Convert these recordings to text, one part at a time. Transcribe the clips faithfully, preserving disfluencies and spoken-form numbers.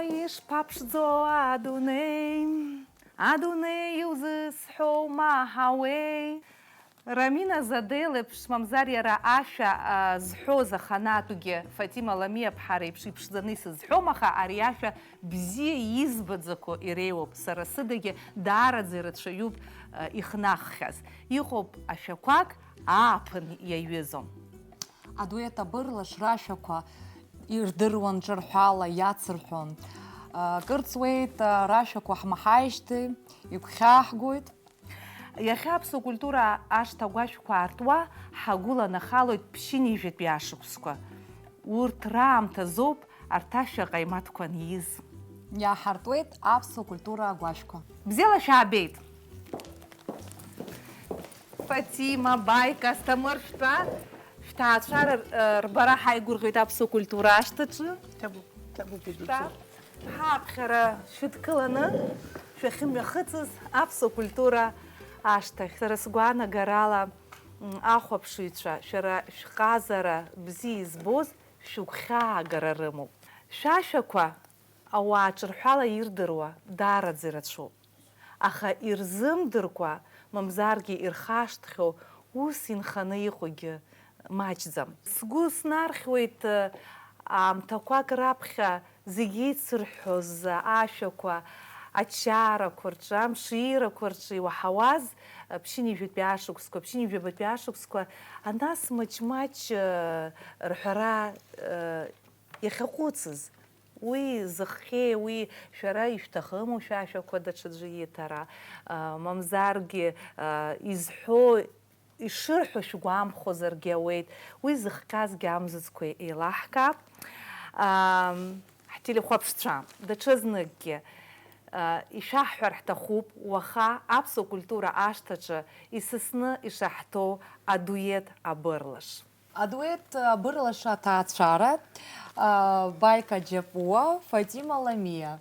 Ишԥаԥшӡоу адунеи, адунеи иузысҳәо умаҳауеи? Рамина Задел еиԥш, мамзар иара ашәа, а, зҳәоз аханатәгьы Фатима Ламиа-ԥҳа реиԥш иԥшӡаны исызҳәом, аха ари ашәа бзиа избаӡақәо иреиуоуп, сара сыдагьы даараӡа ирацәаҩуп, а, ихнаххьаз. Иҟоуп ашәақәак ааԥын иаҩызоу. Адуеҭ абырлаш рашәақәа ирдыруан ҿырҳәала, иацырҳәон. Акыр ҵуеит, рашәақәа ҳмаҳаижьҭеи, игәхьааҳгоит. Иахьа аԥсуа культура ашҭа агәашәқәа аартуа ҳагәыланахалоит ԥшьынҩажәатәи ашықәсқәа. Урҭ раамҭазоуп арҭ ашәа ҟаимаҭқәа аниз. Иаҳартуеит аԥсуа культура агәашәқәа. Бзиала шәаабеит! Фатима, Баика, Асҭамыр, шәтәа, шәҭаацәара, э, рбара ҳаигәырӷьоит аԥсуа культура ашҭаҿы. Ҭабуп, ҭабуп, шәтәа, идуцәоуп. Ҳаԥхьара шәыдкыланы шәахьымҩахыҵыз аԥсуа культура ашҭахь. Сара сгәаанагарала, м, ахәаԥшыҩцәа, шәара шәҟазара бзиа избоз шәыгәхьаагара рымоуп. Шәашәақәа ауаа ҿырҳәала ирдыруа даараӡа ирацәоуп. Аха ирзымдыркәа, мамзаргьы ирхашҭхьоу, ус инханы иҟоугьы маҷӡам. Сгәы снархьуеит, аамҭақәак раԥхьа зегь еицырҳәоз ашәақәа, ачарақәа рҿы, амширақәа рҿы иуаҳауаз, ԥшьынҩажәатәи ашықәсқәа, ԥшьынҩажәабатәи ашықәсқәа, анас маҷ-маҷ, рҳәара, иахьаҟәыҵыз. Уи зыхҟьеи, уи шәара ишәҭахыму шәашәақәа даҽаӡәы иҭара, а, мамзаргьы, а, изҳәо, ишырҳәо шәгәамԥхозаргьы ауеит, уи зыхҟьазгьы амзызқәа еилаҳкаап. Ам, ҳтелехәаԥшцәа, даҽазныкгьы, а, ишәаҳҳәар ҳҭахуп, уаха аԥсуа культура ашҭаҿы исасны ишаҳҭоу адуеҭ абырлаш. Адуеҭ абырлаша аҭаацәара, а, Баика Џьапуа, Фатима Ламиа.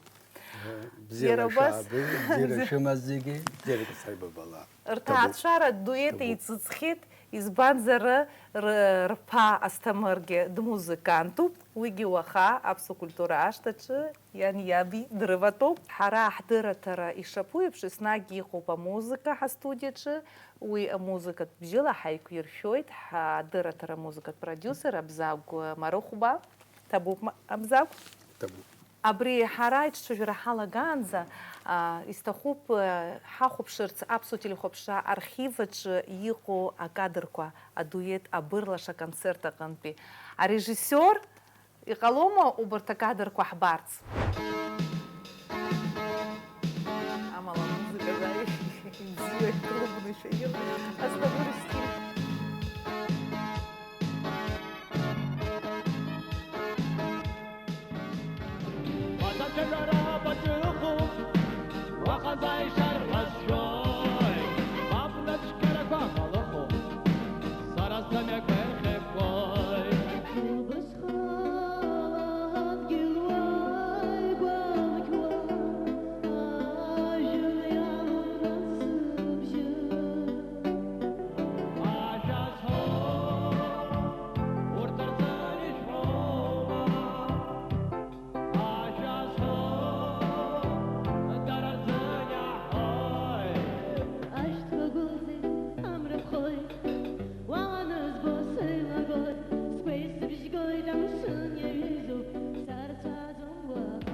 Бзиара Иара убас шәаабеит, бзиара шәымаз зегьы, бзиарак саибабала. Рҭаацәара дуеҭ Ҭабуп. Еиҵыҵхьеит, избанзар, р-, рԥа Асҭамыргьы дмузыкантуп, уигьы уаха аԥсуа культура ашҭаҿы иани иаби дрыватәоуп. Ҳара ҳдырраҭара ишаԥу еиԥш, еснагь иҟоуп амузыка ҳастудиаҿы, уи амузыкатә бжьыла ҳаиқәиршәоит, ҳдырраҭара амузыкатә продиусер Абзагә Марыхәба. Ҭабуп, ма-, Абзагә? Ҭабуп. Абри ҳара аиҿцәажәара ҳалагаанӡа, а, исҭахуп, а, ҳахәаԥшырц аԥсуа телехәаԥшра архив аҿы иҟоу акадрқәа, адуеҭ абырлаш аконцерт аҟынтәи. Арежиссиор, иҟалома убарҭ акадрқәа ҳбарц? Амала амузыка даара ибзиоу, клубнышәа иҟоу, Асҭамыр Шьҭиа. Маҭәашәа шәара баҿы ыҟоуп, уаҟа зааишар ҟазшәоит, мап нацәкьарақәа ҳалыхуп, сара сымҩақәа ирхьыкәкәоит. Убасҟан адгьыл уааигәа алқьуа ажәҩан иалоуп нас сыбжьы. Ашәа зҳәо, урҭ рзын ишәҳәома? Ашәа зҳәо, дара рзын иаҳҳәои? Ашәҭқәа гәылҵит, амра ԥхоит, уаҟа анызбо сеилагоит, сгәеисыбжь гоит, амшын иаҩызоуп, сара сцаӡом уаҟа.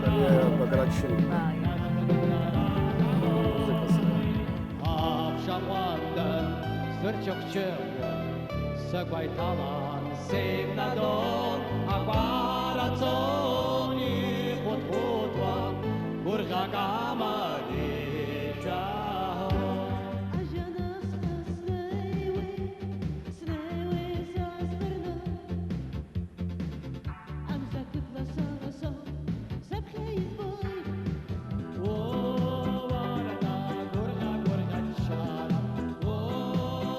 Дариа Багратшина. Музыка сара. Аԥша ҟәандан сырчыхәчыхәуа, сыгәа иҭалан сеимнадон, акәара цон ихәыҭхәыҭуа, гәырӷьак амадеишәа. Ажьанахьҟа снеиуеит, снеиуеит сазхәырны. Амза кыдла сара-сара саԥхьа избоит. О, уара, гәырӷьа-гәырӷьа ччара, о,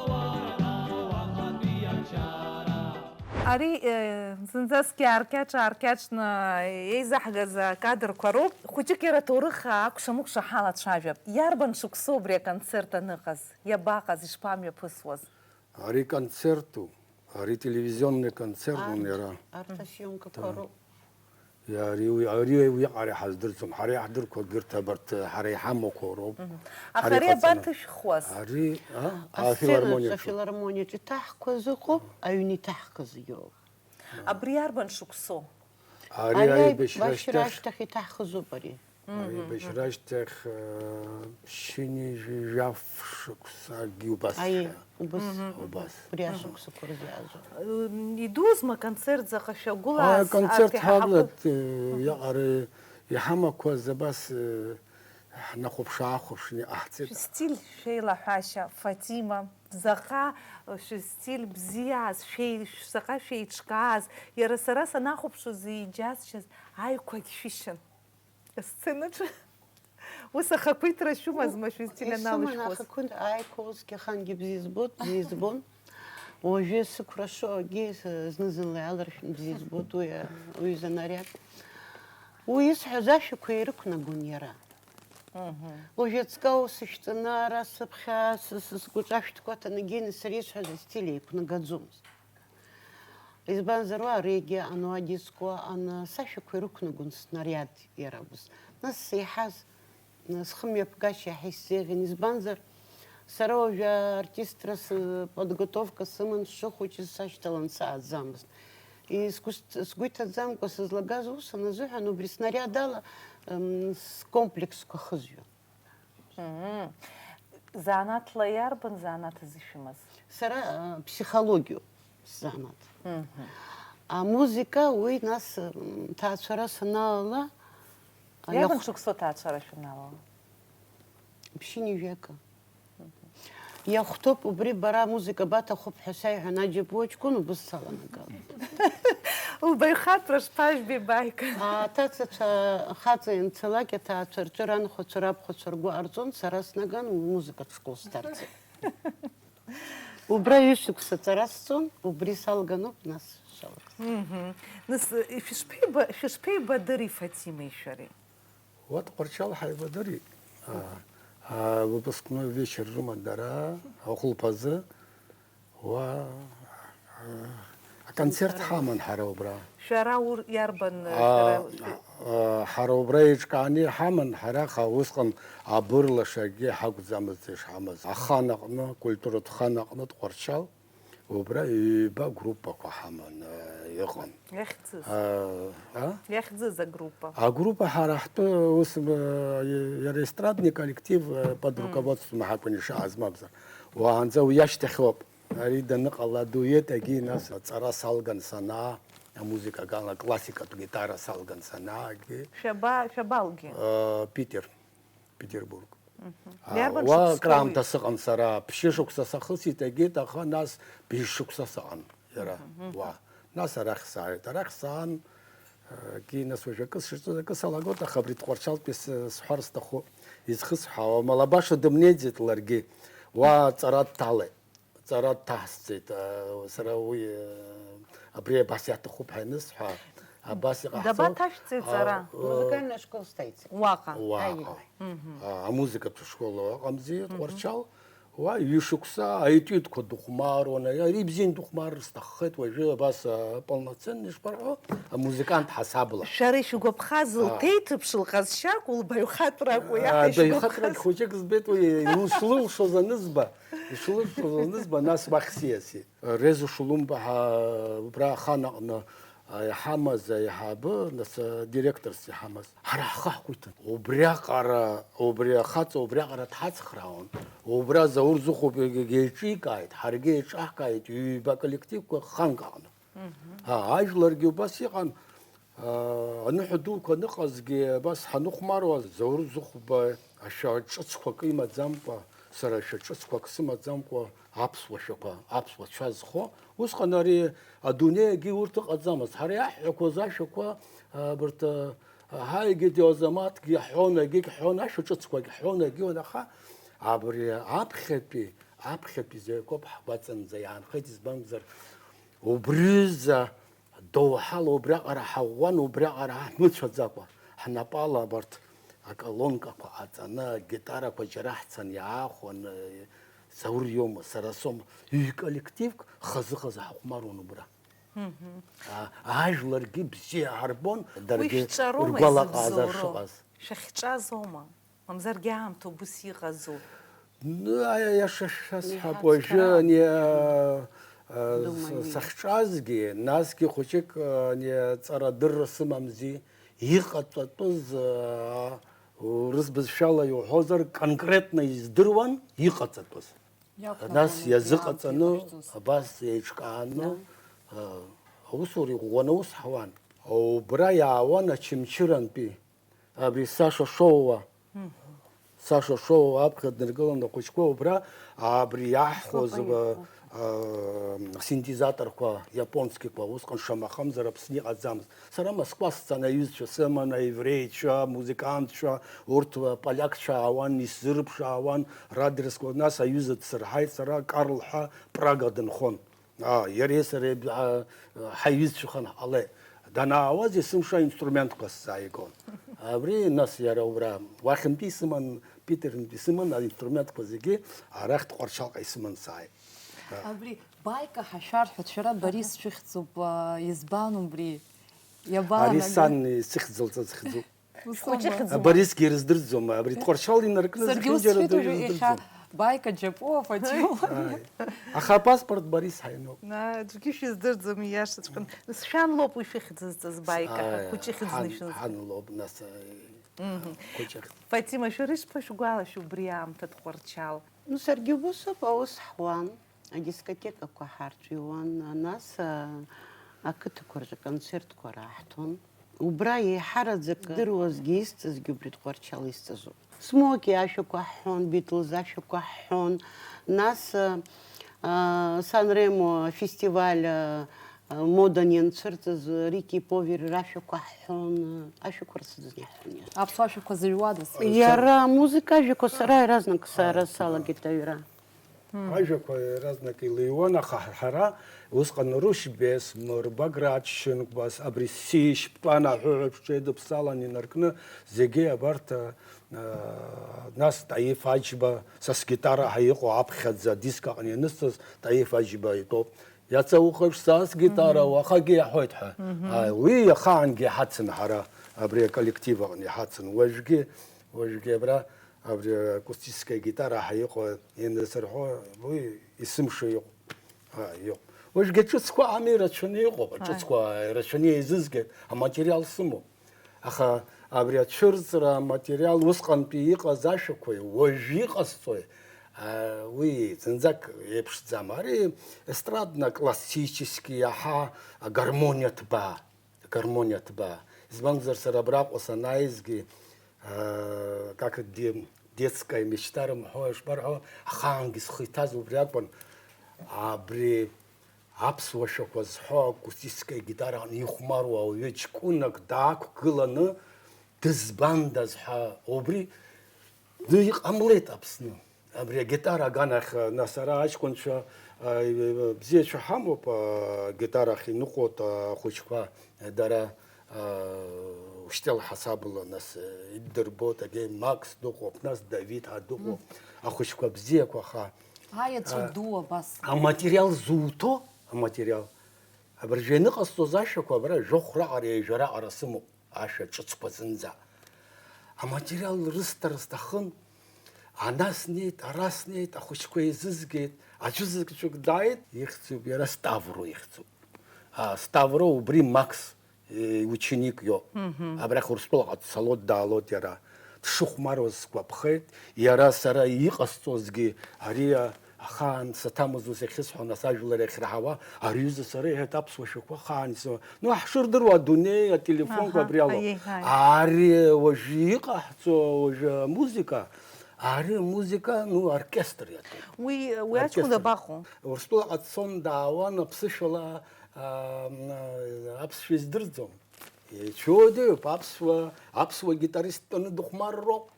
уара, уахатәи ачара. Ари, э, зынӡаскгьы ааркьаҿ-ааркьаҿны еизаҳгаз акадрқәа роуп. Хәыҷык иара аҭоурых акәша-мыкәша ҳалацәажәап. Иарбан шықәсоу убри аконцерт аныҟаз? Иабаҟаз, ишԥамҩаԥысуаз? Ари концерту, ари телевизионный концертун иара. Арҭ асиомкақәа роуп. Иа-, ари уи, ари уи аҟара ҳаздырӡом. Ҳара иаҳдырқәо акгьы рҭ-, абарҭ, ҳара иҳамақәоу роуп. Аха ари абаҭышәхуаз? Ари, а? Афилармониаҿы. Афилармониаҿы иҭаҳқәаз ыҟоуп, аҩны иҭаҳхыз иоуп. Абри иарбан шықәсоу? Ари аибашьра ашьҭахь. Аибашьра ашьҭахь иҭаҳхыз ауп ари. Аибашьра ашьҭахь, э, ԥшьынҩажәи жәаф шықәсагьы убас. Аиеи, убас. Убас. Убри ашықәсақәа рзы иаазо. Идузма аконцерт заҟа шәагәылаз? Аконцерт ҳагәлат, э, иаҟара иҳамақәаз абас, э, ҳнахәаԥш-аахәаԥшны иҟаҳҵеит. Шәыстиль шәеилаҳәашьа, Фатима, заҟа шәыстиль бзиаз, шәеи-, заҟа шәеиҿкааз, иара сара санахәаԥшуаз иџьасшьаз аиқәагь шәышьан. Асценаҿы ус ахақәиҭра шәымазма шәызҭинаналышәхуаз? Исыман ахақәиҭра, ааигәа усгьы ахангьы бзиа збоит, бзиа збон. Уажәы сықәра шоугьы зны-зынла иаларшәны бзиа збоит уи, уи занариад. Уи исҳәаз ашәақәа ирықәнагон иара. Уажәы аҵкы аус шәҵаны ара сыԥхьа сы-, сы-, сгәаҿы ашәҭқәа ҭанагеины сара исҳәаз астиль еиқәнагаӡомызт. Избанзар, уа арегиа аҟан, уа адиско аҟан, сашәақәа ирықәнагон снариад иара убас. Нас сеиҳаз, схымҩаԥгашьа иаҳа исзеиӷьын. Избанзар, сара уажәы артистра сы-, подготовка сыман, сшыхәыҷыз сашьҭалан сааӡамызт. И-, сгәы сҭ-, сгәы иҭаӡамкәа сызлагаз ус аназыҳәан, убри снариад ала, м, скомплексқәа хызҩон. Мм. Занааҭла иарбан занааҭ азы шәымаз? Сара, а, ԥсихологиоуп сзанааҭ. Мгм. Амузыка, уи нас, м, ҭаацәара саналала, а, Иарбан иах-, шықәса ҭаацәара шәаналала? Ԥшьынҩажәи акы. Мгм. Иахәҭоуп, убри бара амузыка баҭахуп ҳәа саиҳәан, аџьабу аҷкәын убыс саланагалеит. Лбаҩхатәра шԥажәбеи, Баика? Аҭацацәа хаҵа ианцалак, аҭаацәа рҿы ранхәацәа, рабхәацәа ргәы ҟарҵон, сара снаган музыкатә школ сҭарҵеит. Убра ҩышықәса аҵара сҵон, убри салганоуп нас сшалгаз. Мгм. Нас, э, шәышԥеиба-, шәышԥеибадыри Фатимеи шәареи? Уа Тҟәарчал ҳаибадырит. А, а, выпускной вечер рыман дара, ахәылԥазы. Уа, а, аконцерт ҳаман ҳара убра. Шәара ур-, иарбан, а, шәара, а, ҳара убра еиҿкааны иҳаман, ҳара аха усҟан абырлашагьы ҳакәӡамызт ишҳамаз. Ахан аҟны, культуратә хан аҟны Тҟәарчал. Убра ҩба группақәа ҳаман, э, иҟан. Иахьӡыз? А, а? Иахьӡыз агруппа? Агруппа ҳара ҳтәы ус, э, иара эстрадный коллектив, э, под руководством ҳакәын ишааз, мамзар. Уаанӡа уи иашьҭахьоуп. Ари даныҟала адует, егьи нас аҵара салган санаа, амузыка гала классикатә гитара салган санаагьы. Шәаба-, шәабалгьы? Э, Питер. Петербург. Мгм. А, иарбан уа шықәсқәоуи? Акраамҭа сыҟан сара, ԥшьышықәса сахысит, егьит, аха нас быжь шықәса сыҟан иара, мгм, мгм, уа. Нас арахь сааит. Арахь саан, егьи, нас уажә акы сшаҿыз акы салагоит, аха абри Тҟәарчалтәи с-, сҳәар сҭахуп, изхысҳәаауа, Малабаша дымнеиӡеит ларгьы. Уа аҵара дҭалеит. Ҵара дҭасҵеит, а, сара уи, а, абри абас иаҭахуп ҳәа анысҳәа, абас иҟаҳҵо. Дабаҭашәҵеи ҵара? А, музыкальный школ сҭаиҵеит. Уаҟа? Уаҟа. Аиеи. Мгм. А, амузыкатә школ ыҟамзи, мгм, Тҟәарчал. Уа ҩышықәса аетюдқәа дыхәмаруан, ари бзианы дыхәмарыр сҭаххеит, уажәы абас, а, полноценный, ишԥарҳәо, амузыкант ҳасабла. Шәара ишәгәаԥхаз, а, лҭеиҭыԥш, лҟазшьак, лбаҩхатәрак уи, а, аҳ-, ишәгәаԥхаз. Баҩхатәрак хәыҷык збеит уи, ишылылшоз анызба. Ишылыршоз анызба, нас уахь сиасит. Резо Шулумба ҳа-, убра ахан аҟны иҳамаз аиҳабы, нас, директорс иҳамаз. Ҳара ҳхы ҳқәиҭын. Убриаҟара, убри ахаҵа убриаҟара дҳацхраауан. Убра Заур Зыхәба еиҿикааит, ҳаргьы еиҿаҳкааит, ҩба коллективқәа ханк аҟны. Мгм. А, ажәларгьы убас иҟан. Аа, аныҳәа дуқәа аныҟазгьы абас ҳаныхәмаруаз, Заур Зыхәба ашәа ҿыцқәак имаӡамкәа, сара ашәа ҿыцқәак сымаӡамкәа аԥсуа шәақәа, аԥсуа цәа зхо, усҟан ари адунеи егьи урҭ ыҟаӡамызт. Ҳара иаҳҳәақәоз ашәақәа, аа, абарҭ, аа, ҳаигеит Иозамаҭгьы ҳҳәон, егьигь ҳҳәон, ашәа ҿыцқәагь ҳҳәон, егьиуан, аха абри аԥхьатәи, аԥхьатәи зеиқәоуп ҳгәаҵанӡа иаанхеит, избанзар, Убри рзы доуҳала убриаҟара ҳаӷәӷәан, убриаҟара ҳмыцәаӡакәа, ҳнапала абарҭ аколонкақәа ҟаҵаны, агитарақәа џьара ҳцан иаахәаны, Заур иоума, сара соума, ҩ-коллективк хазы-хазы ҳахәмаруан убра. А, ажәларгьы бзиа ҳарбон, даргьы ргәалаҟазар шыҟаз. Шәахьҿазоума? Мамзаргьы аамҭа убыс иҟазу? Ну, аиаша шәасҳәап, уажәы ани, а, а, сахьҿазгьы, насгьы хәыҷык, а, ани аҵарадырра сымамзи, иҟаҵатәыз, а, урыс бызшәала иуҳәозар, конкретно издыруан иҟаҵатәыз. Нас иазыҟаҵаны, абас еиҿкааны, а, аусура иӷәӷәаны ус ҳауан. Убра иаауан Очамчырантәи. Абри Саша Шоуа. Саша Шоуа аԥхьа днаргылан ахәыҷқәа убра, абри иаҳхәоз, а, а, синтезаторқәа, иапонскиқәа, усҟан шамахамзар Аԥсны иҟаӡамызт. Сара Москва сцаны аҩызцәа сыман, аевреицәа, амузыкантцәа, урҭ, а, полиакцәа аауан, исзырԥшаауан, радресқәа, нас аҩыза дсырҳаит, сара Карл ҳәа Прага дынхон. Аа, иареи сареи, аа, ҳаиҩызцәахан ҳҟалеит. Данаауаз есымша аинструментқәа сзааигон. Абри, нас, иара убра, уахьынтәи исыман, Питернтәи исыман, аинструментқәа зегьы арахь Тҟәарчалҟа исыман сааит. Абри Баика ҳашәарҳәоит, шәара Борис шәыхьӡуп, аа, избан убри? Иабаанагои? Ари сан исыхьӡ лҵаз хьӡуп. Ус аума? Борисгьы ирыздырӡом, абри Тҟәарчал инаркны зхьынџьара ду ирыздырӡом. Баика Џьапуа, Фатима. Ааи. Аха апаспорт Борис ҳаиноуп. На, аӡәгьы шәыздырӡом, ииашаҵәҟьаны. Сшәан лоуп уи шәыхьӡызҵаз, Баика ҳәа, хәыҷы ихьӡны шәызҵаз. Ҳан лоуп, нас, ааи. Мгм. Хәыҷы. Фатима, шәара ишԥашәгәалашәо убри аамҭа Тҟәарчал? Ну, саргьы убасоуп, аус ҳуан. Адискотекақәа ҳарҿиуан, нас, а, ақыҭақәа рҿы аконцертқәа раҳҭон. Убра еиҳараӡак здыруазгьы, исҵазгьы убри Тҟәарчал исҵазоуп. Смоки ашәақәа ҳҳәон, Битлз ашәақәа ҳҳәон, нас, а, а, Сан Ремо афестиваль, а, а, Модан ианцәырҵыз, Рики Повери рашәақәа ҳҳәон, ашәақәа рацәаӡаны иаҳҳәон иара. Аԥсуа ашәақәа зыҩуадаз? Иара амузыка ажәақәа сара иаразнак сара салагеит аҩра. Ажәақәа иаразнак илыҩуан, аха ҳара усҟан Рушь Бесмыр, Баграт Шьынқәба, абри Сишь, Птәан аҳәыҳәа ҽеидыԥсалан инаркны, зегьы абарҭ, а, нас Таиф Аџьба, са сгитара ҳәа иҟоу аԥхьаӡа адиск аҟны ианысҵаз Таиф Аџьба итәоуп. Иаца ухеиԥш са сгитара, уахагьы иаҳәоит ҳәа. Ааи, уи иахаангьы иҳацын ҳара, абри аколлектив аҟны иҳацын. Уажәгьы, уажәгьы абра Абри акустическая гитара ҳәа иҟоу ианысырҳәо, уи есымша иҟоуп. А, иҟоуп. Уажәгьы аҿыцқәа ами, ирацәаны иҟоуп, аҿыцқәа ирацәаны еизызгеит, аматериал сымоуп. Аха абри ацәырҵра аматериал усҟантәи иҟаз ашәақәеи уажә иҟазҵои, а, уи зынӡак еиԥшӡам. Ари естрадно-классический иаҳа агармониа ҭбаа. Агармониа ҭбаа. Избанзар, сара абраҟа санааизгьы, аа, как де-, детская мечта рымҳәо, ишбарҳәо, ахаангьы схы иҭаз убри акәын. Абри аԥсуа шәақәа зҳәо акустическая гитара аҟны ихәмаруа ауаҩы ҷкәынак даақәгыланы, дызбандаз ҳәа, убри Ды-, иҟамлеит Аԥсны. Абри агитара аганахь, нас ара аҷкәынцәа, а, бзиацәа ҳамоуп, а, агитара ахь иныҟәоит, а, ахәыҷқәа, дара, а, ушьҭал ҳасабала, нас, э, иддырбоит, егьи Макс дыҟоуп, нас Давид ҳәа дыҟоуп, ахәыҷқәа бзиақәа, аха, аеҵәа а, ду абас. Аматериал зуҭо, аматериал, абыржәы ианыҟасҵоз ашәақәа абра жәохә раҟара, ҩажәа раҟара сымоуп. Ашәа ҿыцқәа зынӡа. Аматериал рысҭар сҭахын, ана снеит, ара снеит, ахәыҷқәа еизызгеит, аӡәызаҵәык дааит, ихьӡуп, иара Ставро ихьӡуп. А, Ставро убри Макс, э, ученик иоуп. Абрахь Урыстәылаҟа дцалоит, даалоит иара. Дшыхәмаруаз сгәаԥхеит, иара сара иҟасҵозгьы ари, а, Ахаан саҭамыз ус иахьысҳәо, нас ажәлар иахьраҳауа, ари аҩыза сара иҳәеит аԥсуа шәақәа ахаан исымоу. Ну, ҳшырдыруа адунеи, ателефонқәа абри алоуп. Ари уажәы иҟаҳҵо, уажәы амузыка, ари амузыка, ну, оркестр иатәуп. Уи, уи аҷкәын дабаҟоу? Урыстәылаҟа дцон, даауан, аԥсышәала, аа, аԥсшәа издырӡом. Ицәоу дыҩуп, аԥсуа, аԥсуа гитарист дтәаны дыхәмаруроуп.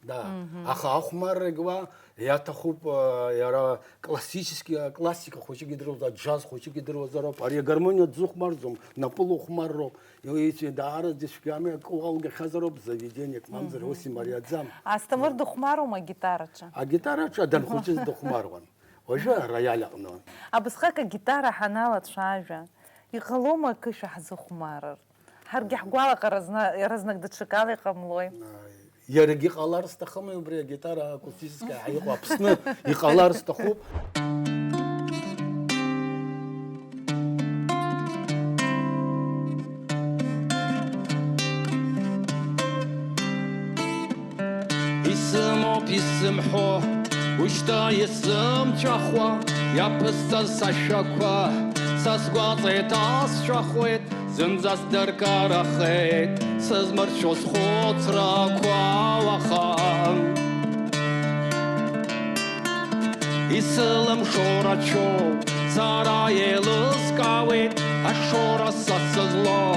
Да. Аха ахәмаррагь уа иаҭахуп, а, иара классический, а, классика хәыҷык идыруазар, аџьаз хәыҷык идыруазароуп. Ари агармониа дзыхәмарӡом, напыла ухәмарроуп. Иуеицәеи даараӡа ишәгами акы уалгахьазароуп, заведениак мамзар ус имариаӡам. Асҭамыр дыхәмарума агитараҿы? Агитараҿы данхәыҷыз дыхәмаруан. Уажәы ароиал аҟны. Абысҟак агитара ҳаналацәажәа, иҟалома акы шәаҳзыхәмарыр? Ҳаргьы ҳгәалаҟара зна-, иаразнак даҽакала иҟамлои? Иаргьы иҟалар сҭахыми убри агитара акустическая ҳәа иҟоу Аԥсны, иҟалар сҭахуп. Исымоуп исзымҳәо, ушьҭа исзымцәахуа, иаԥысҵаз сашәақәа, са сгәаҵа иҭасшәахуеит, зынӡа сдыркарахеит, сызмырцәо схәыцрақәа уаха. Исылымшо рацәоуп, сара еилыскаауеит, ашоура са сызлоу,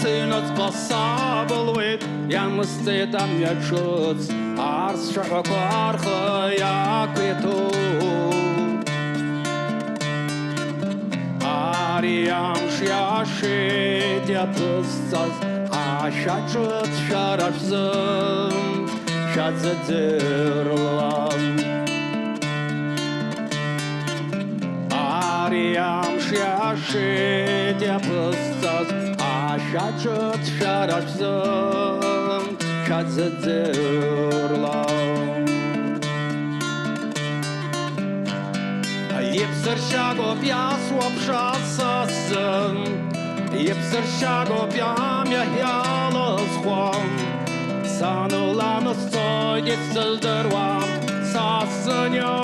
сыҩныҵҟа сабылуеит, иамысҵеит амҩа ҿыц, арс цәаҳәақәа рхы иақәиҭуп. Ари амш иашеит иаԥысҵаз ашәа ҿыц шәара шәзын. Шәаӡыӡырла. Ари амш иашеит иаԥысҵаз ашәа ҿыц шәара шәзын, шәаӡыӡырла. Иԥсыршьагоуп иасуа ԥша са сзын, иԥсыршьагоуп амҩа иалызхуа. Сан лан сцоит исыздыруам са сзынио.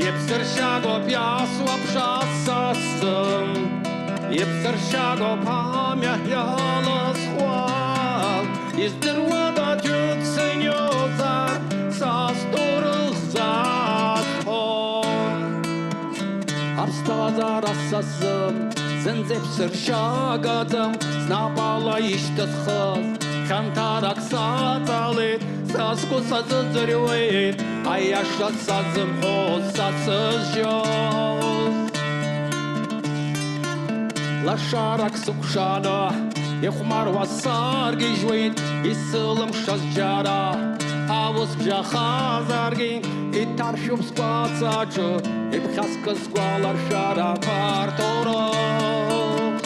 Иԥсыршьагоуп иасуа ԥша са сзын, иԥсыршьагоуп амҩа иалызхуа. Издыруада џьык сыниозар, са стәы рыхзаасҳәон. Аԥсҭазаара са сзы зынӡа иԥсыршьагаӡам, знапала ишьҭысхыз хьанҭарак саҵалеит, са сгәы сазыӡырҩуеит, аиаша сазымҳәоз, са сызжьоз. Лашарак сыкәшаны ихәмаруа саргьежьуеит, исылымшаз џьара аус бжьахазаргьы, иҭаршәуп сгәаҵаҿы иԥхьаскыз сгәаларшәарақәа рҭоурых.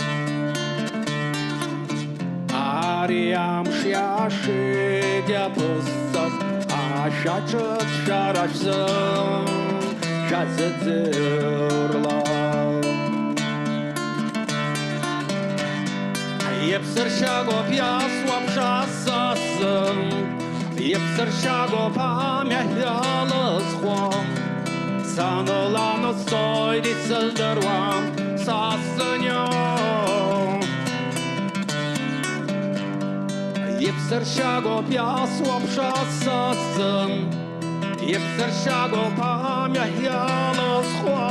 Ари амш иашеит иаԥысҵаз ашәа ҿыц шәара шәзын, шәаӡыӡырла. Иԥсыршьагоуп иасуа ԥша са сзын, иԥсыршьагоуп амҩа иалызхуа. Сан лан сцоит исыздыруам са сзынио. Иԥсыршьагоуп иасуа ԥша са сзын, иԥсыршьагоуп амҩа иалызхуа.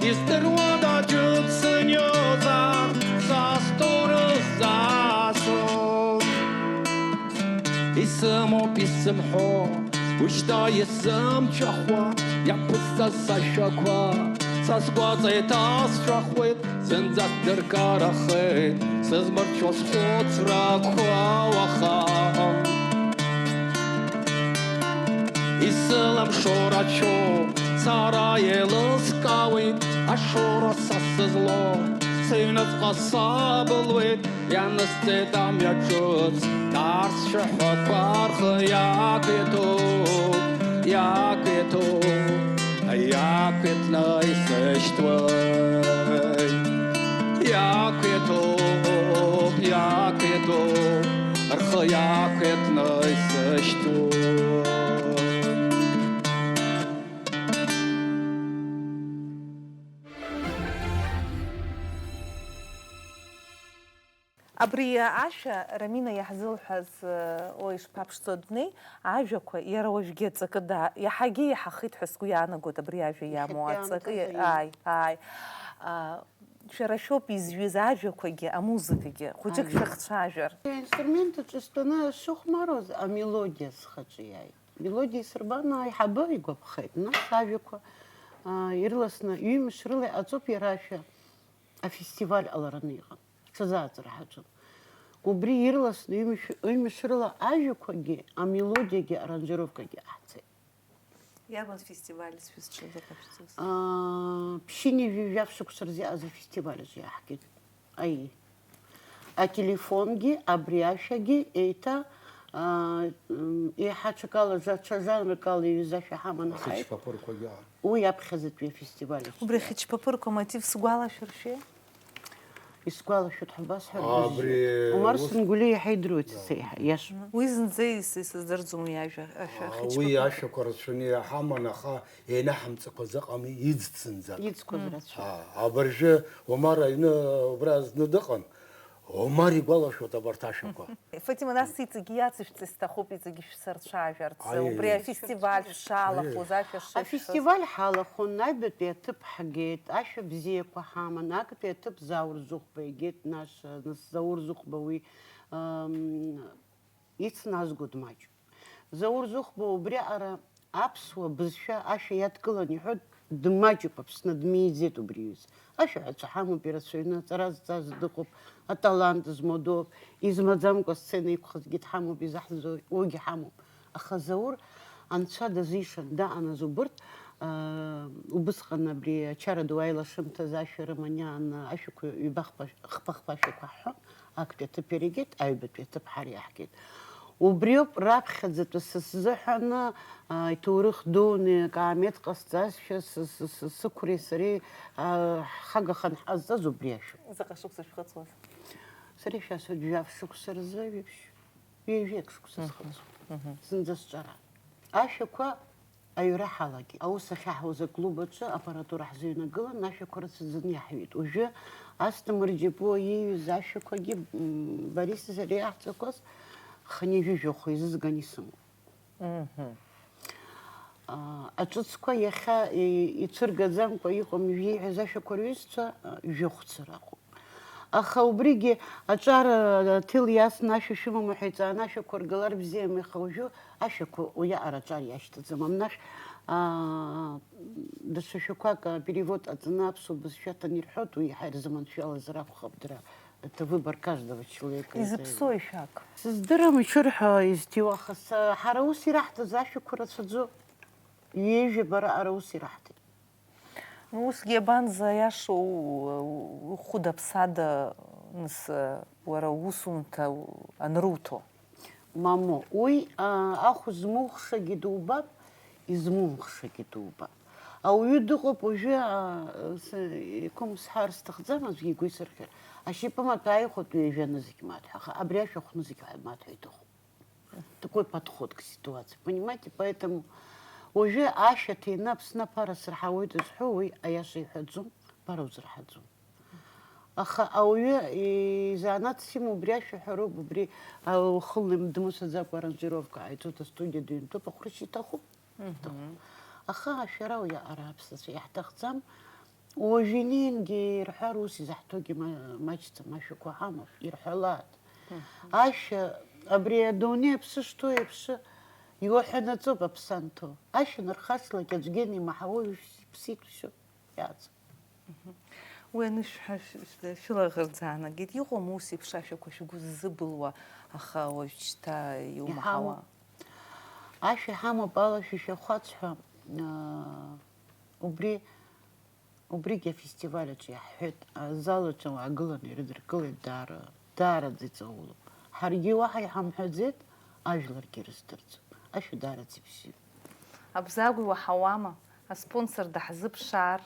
Издыруада џьык сыниозар, са стәы рыхзаасо. Исымоуп исзымҳәо, ушьҭа исзымцәахуа, иаԥысҵаз сашәақәа, са сгәаҵа иҭасҵәахуеит, зынӡа сдыркарахеит, сызмырцәо схәыцрақәа уаха. Исылымшо рацәоуп, сара еилыскаауеит, ашоура са сызлоу, сыҩныҵҟа сабылуеит, ианысҵеит амҩа ҿыц, арс шәаҳәақәа рхы иақәиҭуп, иақәиҭуп, иақәиҭны исышьҭуеит. Иақәиҭуп, иақәиҭуп, рхы иақәиҭны исышьҭуеит. Абри ашәа Рамина иаҳзылҳәаз, ой, ишԥаԥшӡоу адунеи, ажәақәа иара уажәгьы аҵакы да-, иаҳагьы иаҳахеит ҳәа сгәы иаанагоит абри ажәа иамоу Иахьатәи аҵакы, аамҭазы, ааи, ааи. А, Шәара шәоуп изҩыз ажәақәагьы, амузыкагьы, хәыҷык Ажәа. Шәахцәажәар. Аинструмент аҿы стәаны сшыхәмаруаз, амелодиа схаҿы иааит. Мелодиа исырбан, аиҳабы игәаԥхеит. Нас ажәақәа, аа, ирласны, ҩымш рыла иҟаҵоуп иара ашәа афестиваль ҟалараны иҟан. Ҽазааӡара ҳаҿын. Убри ирласны ҩымш-, ҩымш рыла ажәақәагьы, амелодиагьы, аранжировкагьы ҟаҳҵеит. Иарбан фестиваль шәызҿыз, аха шәзус? Аа, ԥшьынҩажәи жәаф шықәса рзы иҟаз афестиваль аҿы иаҳкит. Аи. Ателефонгьы, абри ашәагьы, еиҭа, аа, м, еиҳа ҽакала, жа-, ҽа жанракала иҩыз ашәа ҳаманы ҳааит. Ахьычԥаԥырқәагьы ааит. Уи аԥхьаӡатәи афестиваль аҿы. Убри ахьычԥаԥырқәа амотив сгәалашәыршәеи? Исгәалашәоит ҳәа басҳәап. Абри Омар ус Сынгәлиа иаҳа идыруеит, сеиҳа, иашоуп. Уи зынӡа ис-, исыздырӡом уи ажәа, ашәа, а, ахьычԥаԥырқәа. Уи ашәақәа рацәаны иаҳаман, аха еинаҳамҵақәаз ыҟами, иӡт зынӡак. Иӡқәаз рацәоуп. А, абыржәы Омар аҩны убра зны дыҟан, Омар игәалашәоит абарҭ ашәақәа. Фатима, нас иҵегьы иацышәҵа сҭахуп, иҵегьы шәсырцәажәарц, Аиеи. Убри афестиваль шәшалахәыз, Аиеи. Ашәа шышәҳәоз. Афестиваль ҳалахәын, аҩбатәи аҭыԥ ҳгеит, ашәа бзиақәа ҳаман, актәи аҭыԥ Заур Зыхәба игеит, нас, нас Заур Зыхәба уи, ам, ицназго дмаҷуп. Заур Зыхәба убриаҟара аԥсуа бызшәа ашәа иадкылан иҳәоит, дмаҷуп Аԥсны, дмиӡеит убри иҩыза. Ашәаҳәацәа ҳамоуп ирацәаҩны, аҵара зҵаз дыҟоуп, аталант змоу дууп, измаӡамкәа асцена иқәхазгьы дҳамоуп, изаҳзоуи, уигьы ҳамоуп. Аха Заур анцәа дазишан, дааныз убырҭ, аа, убысҟан абри ачара ду аилашымҭаз ашәа рыман иааны ашәақәа ҩба-хԥа, хԥа-хԥа ашәақәа ҳҳәон, актәи аҭыԥ иара игеит, аҩбатәи аҭыԥ ҳара иаҳгеит. Убриоуп раԥхьаӡатәи са сзыҳәаны, аа, иҭоурых дуны акаамеҭ ҟасҵазшәа, сы-, сы-, сы-, сықәреи сареи, аа, ҳхагаханы ҳҟазҵаз убри ашәа. Заҟа шықәса шәхыҵуаз? Сара ишәасҳәоит, жәаф шықәса рзы ҩаԥшь. Ҩажәеик шықәса схыҵуан. Мгм. Зынӡа сҿара. Ашәақәа аҩра ҳалагеит. Аус ахьаҳуаз аклуб аҿы аппаратура ҳзыҩнагылан, ашәақәа рацәаӡаны иаҳҩит. Уажәы Асҭамыр Џьапуа ииҩыз ашәақәагьы, м, Борис сареи иаҳҵақәаз хынҩажәи жәохә еизызган исымоуп. Мгм. А, аҿыцқәа иахьа и-, ицәыргаӡамкәа иҟам ижәиҳәаз ашәақәа рҩызцәа, а, жәохәцәа ракәуп. Аха убригьы аҿар, а, ҭил иасны ашәа шәымоума ҳәа иҵааны ашәақәа ргалар бзиами, аха уажәы ашәақәа уиаҟара аҿар иашьҭаӡам. Амнахь, а, даҽа шәақәак, а, перевод ҟаҵаны аԥсуа бызшәа аҭаны ирҳәоит, уи иаҳа ирзыманшәалазар акәхап дара. Это выбор каждого человека. Изыԥсоу ишәак? Сыздырам ишырҳәо, изҭиуа, аха са, ҳара ус ираҳҭаз ашәақәа рацәаӡоуп. Ҩажәа бара ара ус ираҳҭеит. Ну, усгьы абанӡа, аиаша у-, ухәыда-ԥсада, нас, уара уусумҭа у-, анруҭо? Мамоу, уи, а, ахә змухшагьы дубап, измумхшагьы дубап. Ауаҩы дыҟоуп уажәы, а, с-, иқәымсҳар сҭахӡам, аӡәгьы игәы исырхьыр. Ашьапы маҭәа ааихәатәы ҩажәа нызқь маҭәа, аха абри ашәа хә нызқь маҭәа иҭахуп. Такой подход к ситуации, понимаете? Поэтому уажәы ашәа ҭины Аԥсны аԥара сырҳауеит зҳәо, уи аиаша иҳәаӡом, ԥара узырҳаӡом. Аха ауаҩы изанааҭс имоу убри ашәа ҳәароуп, убри, а, ухы лымдмыцәаӡакәа аранжировка ҟаиҵоит, астудиа дыҩнатәоуп, ахәрашьа иҭахуп. Мгм. Аха ашәара уиаҟара аԥсацәа иаҳҭахӡам. Уажә инеингьы ирҳәар, ус изаҳҭогьы ма-, маҷӡам, ашәақәа ҳамоуп, ирҳәалааит. Мгм. Ашәа, абри адунеи аԥсы шҭоу еиԥш, иуаҳәанаҵоуп аԥсы анҭоу. Ашәа нархашлак аӡәгьы анимаҳауа, уажә ԥсит шәы, иааӡам. Мгм. Уи анышәҳәа шә-, шә-, шәылаӷырӡ аанагеит. Иҟоума ус еиԥш ашәақәа шәгәы ззыбылуа, аха уажәшьҭа иумаҳауа? Иҳамоуп. Ашәа иҳамоуп, ала шәа шәахәац ҳәа, аа, убри, убригьы афестиваль аҿы иаҳҳәеит, азал аҿы уаагыланы ирыдыркылеит, даара, даараӡа иҵаулоуп. Ҳаргьы уаҳа иҳамҳәаӡеит, ажәларгьы ирыздырӡом. Ашәа даараӡа ибзиоуп. Абзагә иуаҳауама? Аспонсор даҳзыԥшаар,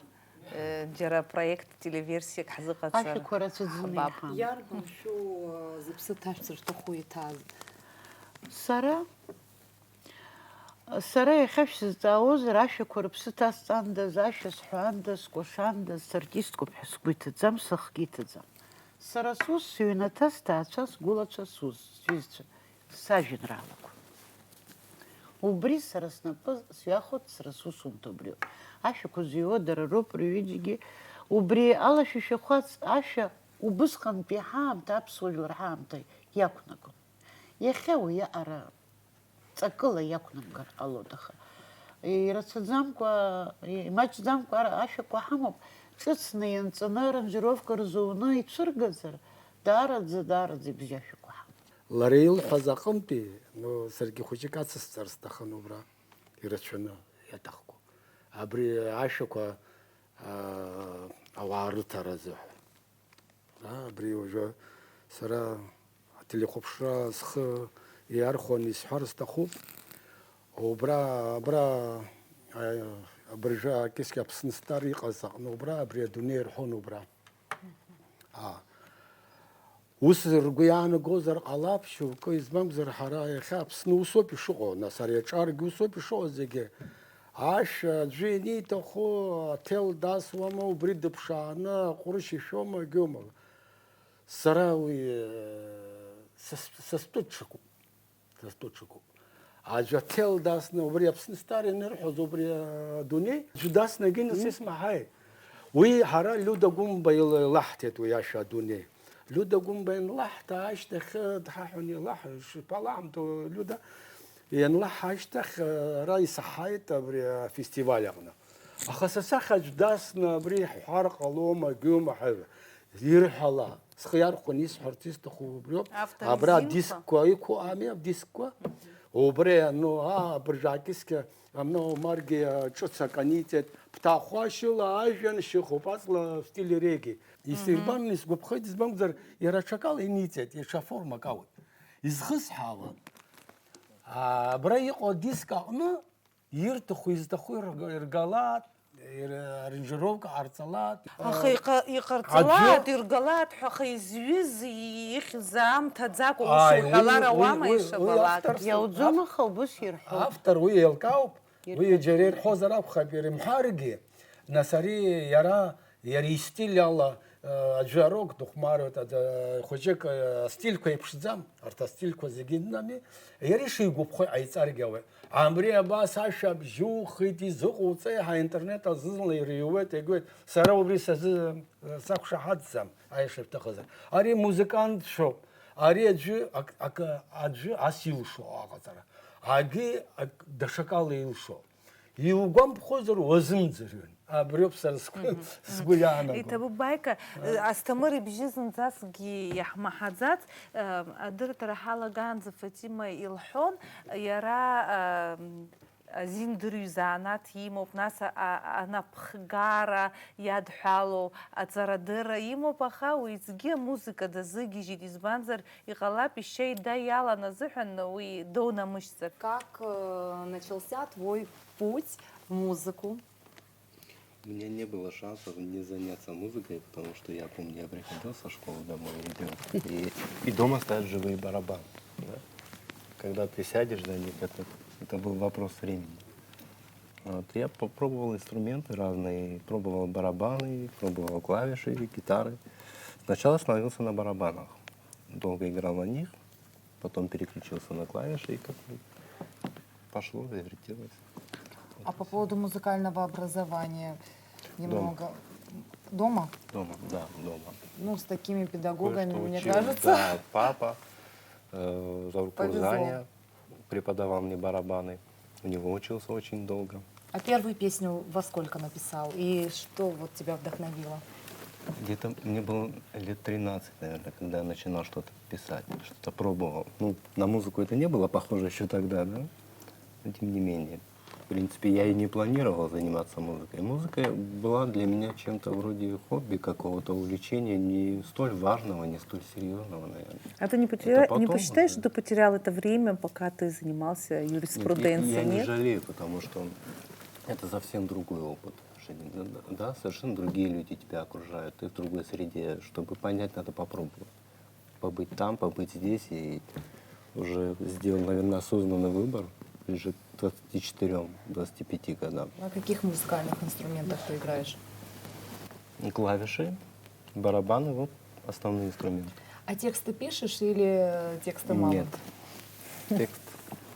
э, џьара проект телеверсиак ҳзыҟаҵар. Ашәақәа рацәаӡаны ҳбап. Иҳамоуп. Иарбан шәу, э, зыԥсы ҭашәҵәырҭаху иҭааз? Сара, сара иахьа шәсызҵаауазар, ашәақәа рыԥсы ҭасҵандаз, ашәа сҳәандаз, скәашандаз, сартисткуп ҳәа сгәы иҭаӡам, сыхгьы иҭаӡам. Сара сус, сыҩнаҭа, сҭаацәа, сгәылацәа, сус, сҩызцәа, сажәеинраалақәа. Убри сара снапы сҩахоит, сара сусумҭа убриоуп. Ашәақәа зыҩуа дара роуп, рҩыџьагьы Убри алашәышәахәац ашәа убысҟантәи ҳаамҭа, аԥсуа жәлар ҳаамҭа иақәнагон. Иахьа уи аҟара ҵакыла иақәнамгар ҟалоит, аха ирацәаӡамкәа, имаҷӡамкәа ара ашәақәа ҳамоуп, ҿыцны ианҵаны аранжировка рзуны ицәыргазар, даараӡа, даараӡа ибзиа ашәақәа ҳамоуп. Лара илҳәаз аҟынтәи, ну, саргьы хәыҷык ацысҵар сҭахын убра, ирацәаны иаҭахқәоу. Абри ашәақәа, аа, ауаа рыҭара азыҳәа. Аа, абри уажәы сара ателехәаԥшра схы иархәаны исҳәар сҭахуп. Убра, абра, аа, абыржәы акьыскьа Аԥсны Стар иҟаз аҟны убра, абри адунеи ирҳәон убра. Аа. Ус ргәы иаанагозар ҟалап, шьоукы, избанзар, ҳара иахьа Аԥсны усоуп ишыҟоу, нас ари аҿаргьы усоуп ишыҟоу зегьы. Ашәа аӡәы ианиҭаху аҭел дасуама, убри дыԥшааны аҟәрышь ишәома, агьома. Сара уи, э, са с-, са стәы ҽакуп. Са стәы ҽакуп. Аӡәы аҭел дасны, убри Аԥсны Стар ианырҳәоз, убри адунеи, аӡәы дасны агьыныс исмаҳаи? Уи ҳара Лиуда Гәымба ил-, илаҳҭеит уи ашәа адунеи. Лиуда Гәымба ианлаҳҭа ашьҭахь, дҳаҳәон илаҳ-, шԥалаҳамҭо, Лиуда, ианлаҳ ашьҭахь, ара исаҳаит абри афестиваль аҟны. Аха са сахь аӡә дасны абри ҳҳәар ҟалома, гьома ҳәа ирҳәала, схы иархәаны исҳәарц исҭаху убриоуп. Автор изинқәа? Абра адискқәа иқәу ами, адискқәа. Убри, ну, аа, абыржәакьыскьа, амна Омаргьы ҿыц акы аниҵеит, ԥҭахәашьыла ажәҩан шьыхуп, аҵла стиль регги. Исирбан, исгәаԥхеит, избанзар, иара аҽакала иниҵеит, иҽа формак ауеит. Изхысҳәаала, аа, абра иҟоу адиск аҟны ирҭаху, изҭаху ирга-, иргалат, ир-, аранжировка ҟарҵалат. Аха иҟа-, иҟарҵалат, аӡәы иргалат ҳәа, аха изҩыз, ихьыз аамҭаӡакәа ус уҳәалар ауама, ишабалак. Иауӡом, аха убыс ирҳәоит. Автор уи еилкаауп, уи џьара ирҳәозар акәхап, ирымҳәаргьы, нас ари иара Иара истиль ала, э, аӡәы арок дыхәмаруеит, аӡ-, хәыҷык, э, астильқәа еиԥшӡам, арҭ астильқәа зегьы днами, иара ишигәаԥхо иҟаиҵаргьы ауеит. Абри абас ашәа бжьухит, изыҟоуҵеи ҳәа аинтернет азызла ирыҩуеит, игоит. Сара убри сазы, э, сақәшаҳаҭӡам, аиаша шәҭахызар. Ари музыкантшәоуп, ари аӡәы ак-, ак-, аӡәы ас илшо аҟаҵара. Агьи ак-, даҽакала илшо. Иугәамԥхозар, уазымӡырҩын. Абриоуп сара сгәы, сгәы иаанаго. Иҭабуп, Баика, Асҭамыр ибжьы зынӡаскгьы иаҳмаҳаӡац, э, адырраҭара ҳалагаанӡа Фатима илҳәон, иара, э, азин дырҩ занааҭ имоуп, нас а-, а-, анапхгара иадҳәалоу аҵарадырра имоуп, аха уеизгьы амузыка дазыгьежьит, избанзар, иҟалап ишьа ида иалан азыҳәан уи доунамышьҭзар. Как, э, начался твой путь в музыку? У меня не было шансов не заняться музыкой, потому что я помню, я приходил со школы домой, ребёнок, и, и дома стоят живые барабаны, да? Когда ты сядешь за них, это, это был вопрос времени. Вот, я попробовал инструменты разные, пробовал барабаны, пробовал клавиши, гитары. Сначала остановился на барабанах, долго играл на них, потом переключился на клавиши, и как-то пошло, завертелось. А по поводу музыкального образования немного. Дома? Дома, да, дома. Ну, с такими педагогами, мне кажется. Кое-что учил, да, папа, э, Заур Курзаня преподавал мне барабаны. У него учился очень долго. А первую песню во сколько написал? И что вот тебя вдохновило? Где-то мне было лет тринадцать, наверное, когда я начинал что-то писать, что-то пробовал. Ну, на музыку это не было похоже ещё тогда, да? Но тем не менее. В принципе, я и не планировал заниматься музыкой. Музыка была для меня чем-то вроде хобби какого-то, увлечения не столь важного, не столь серьёзного, наверное. А ты не потеря-, не посчитаешь, что ты потерял это время, пока ты занимался юриспруденцией, нет? Нет, я, я не жалею, потому что это совсем другой опыт жизни. Да, да, совершенно другие люди тебя окружают, ты в другой среде. Чтобы понять, надо попробовать. Побыть там, побыть здесь, и уже сделал, наверное, осознанный выбор ближе к двадцати четырём, двадцати пяти годам. На каких музыкальных инструментах ты играешь? Клавиши, барабаны, вот основные инструменты. А тексты пишешь или текста мало? Нет. Текст.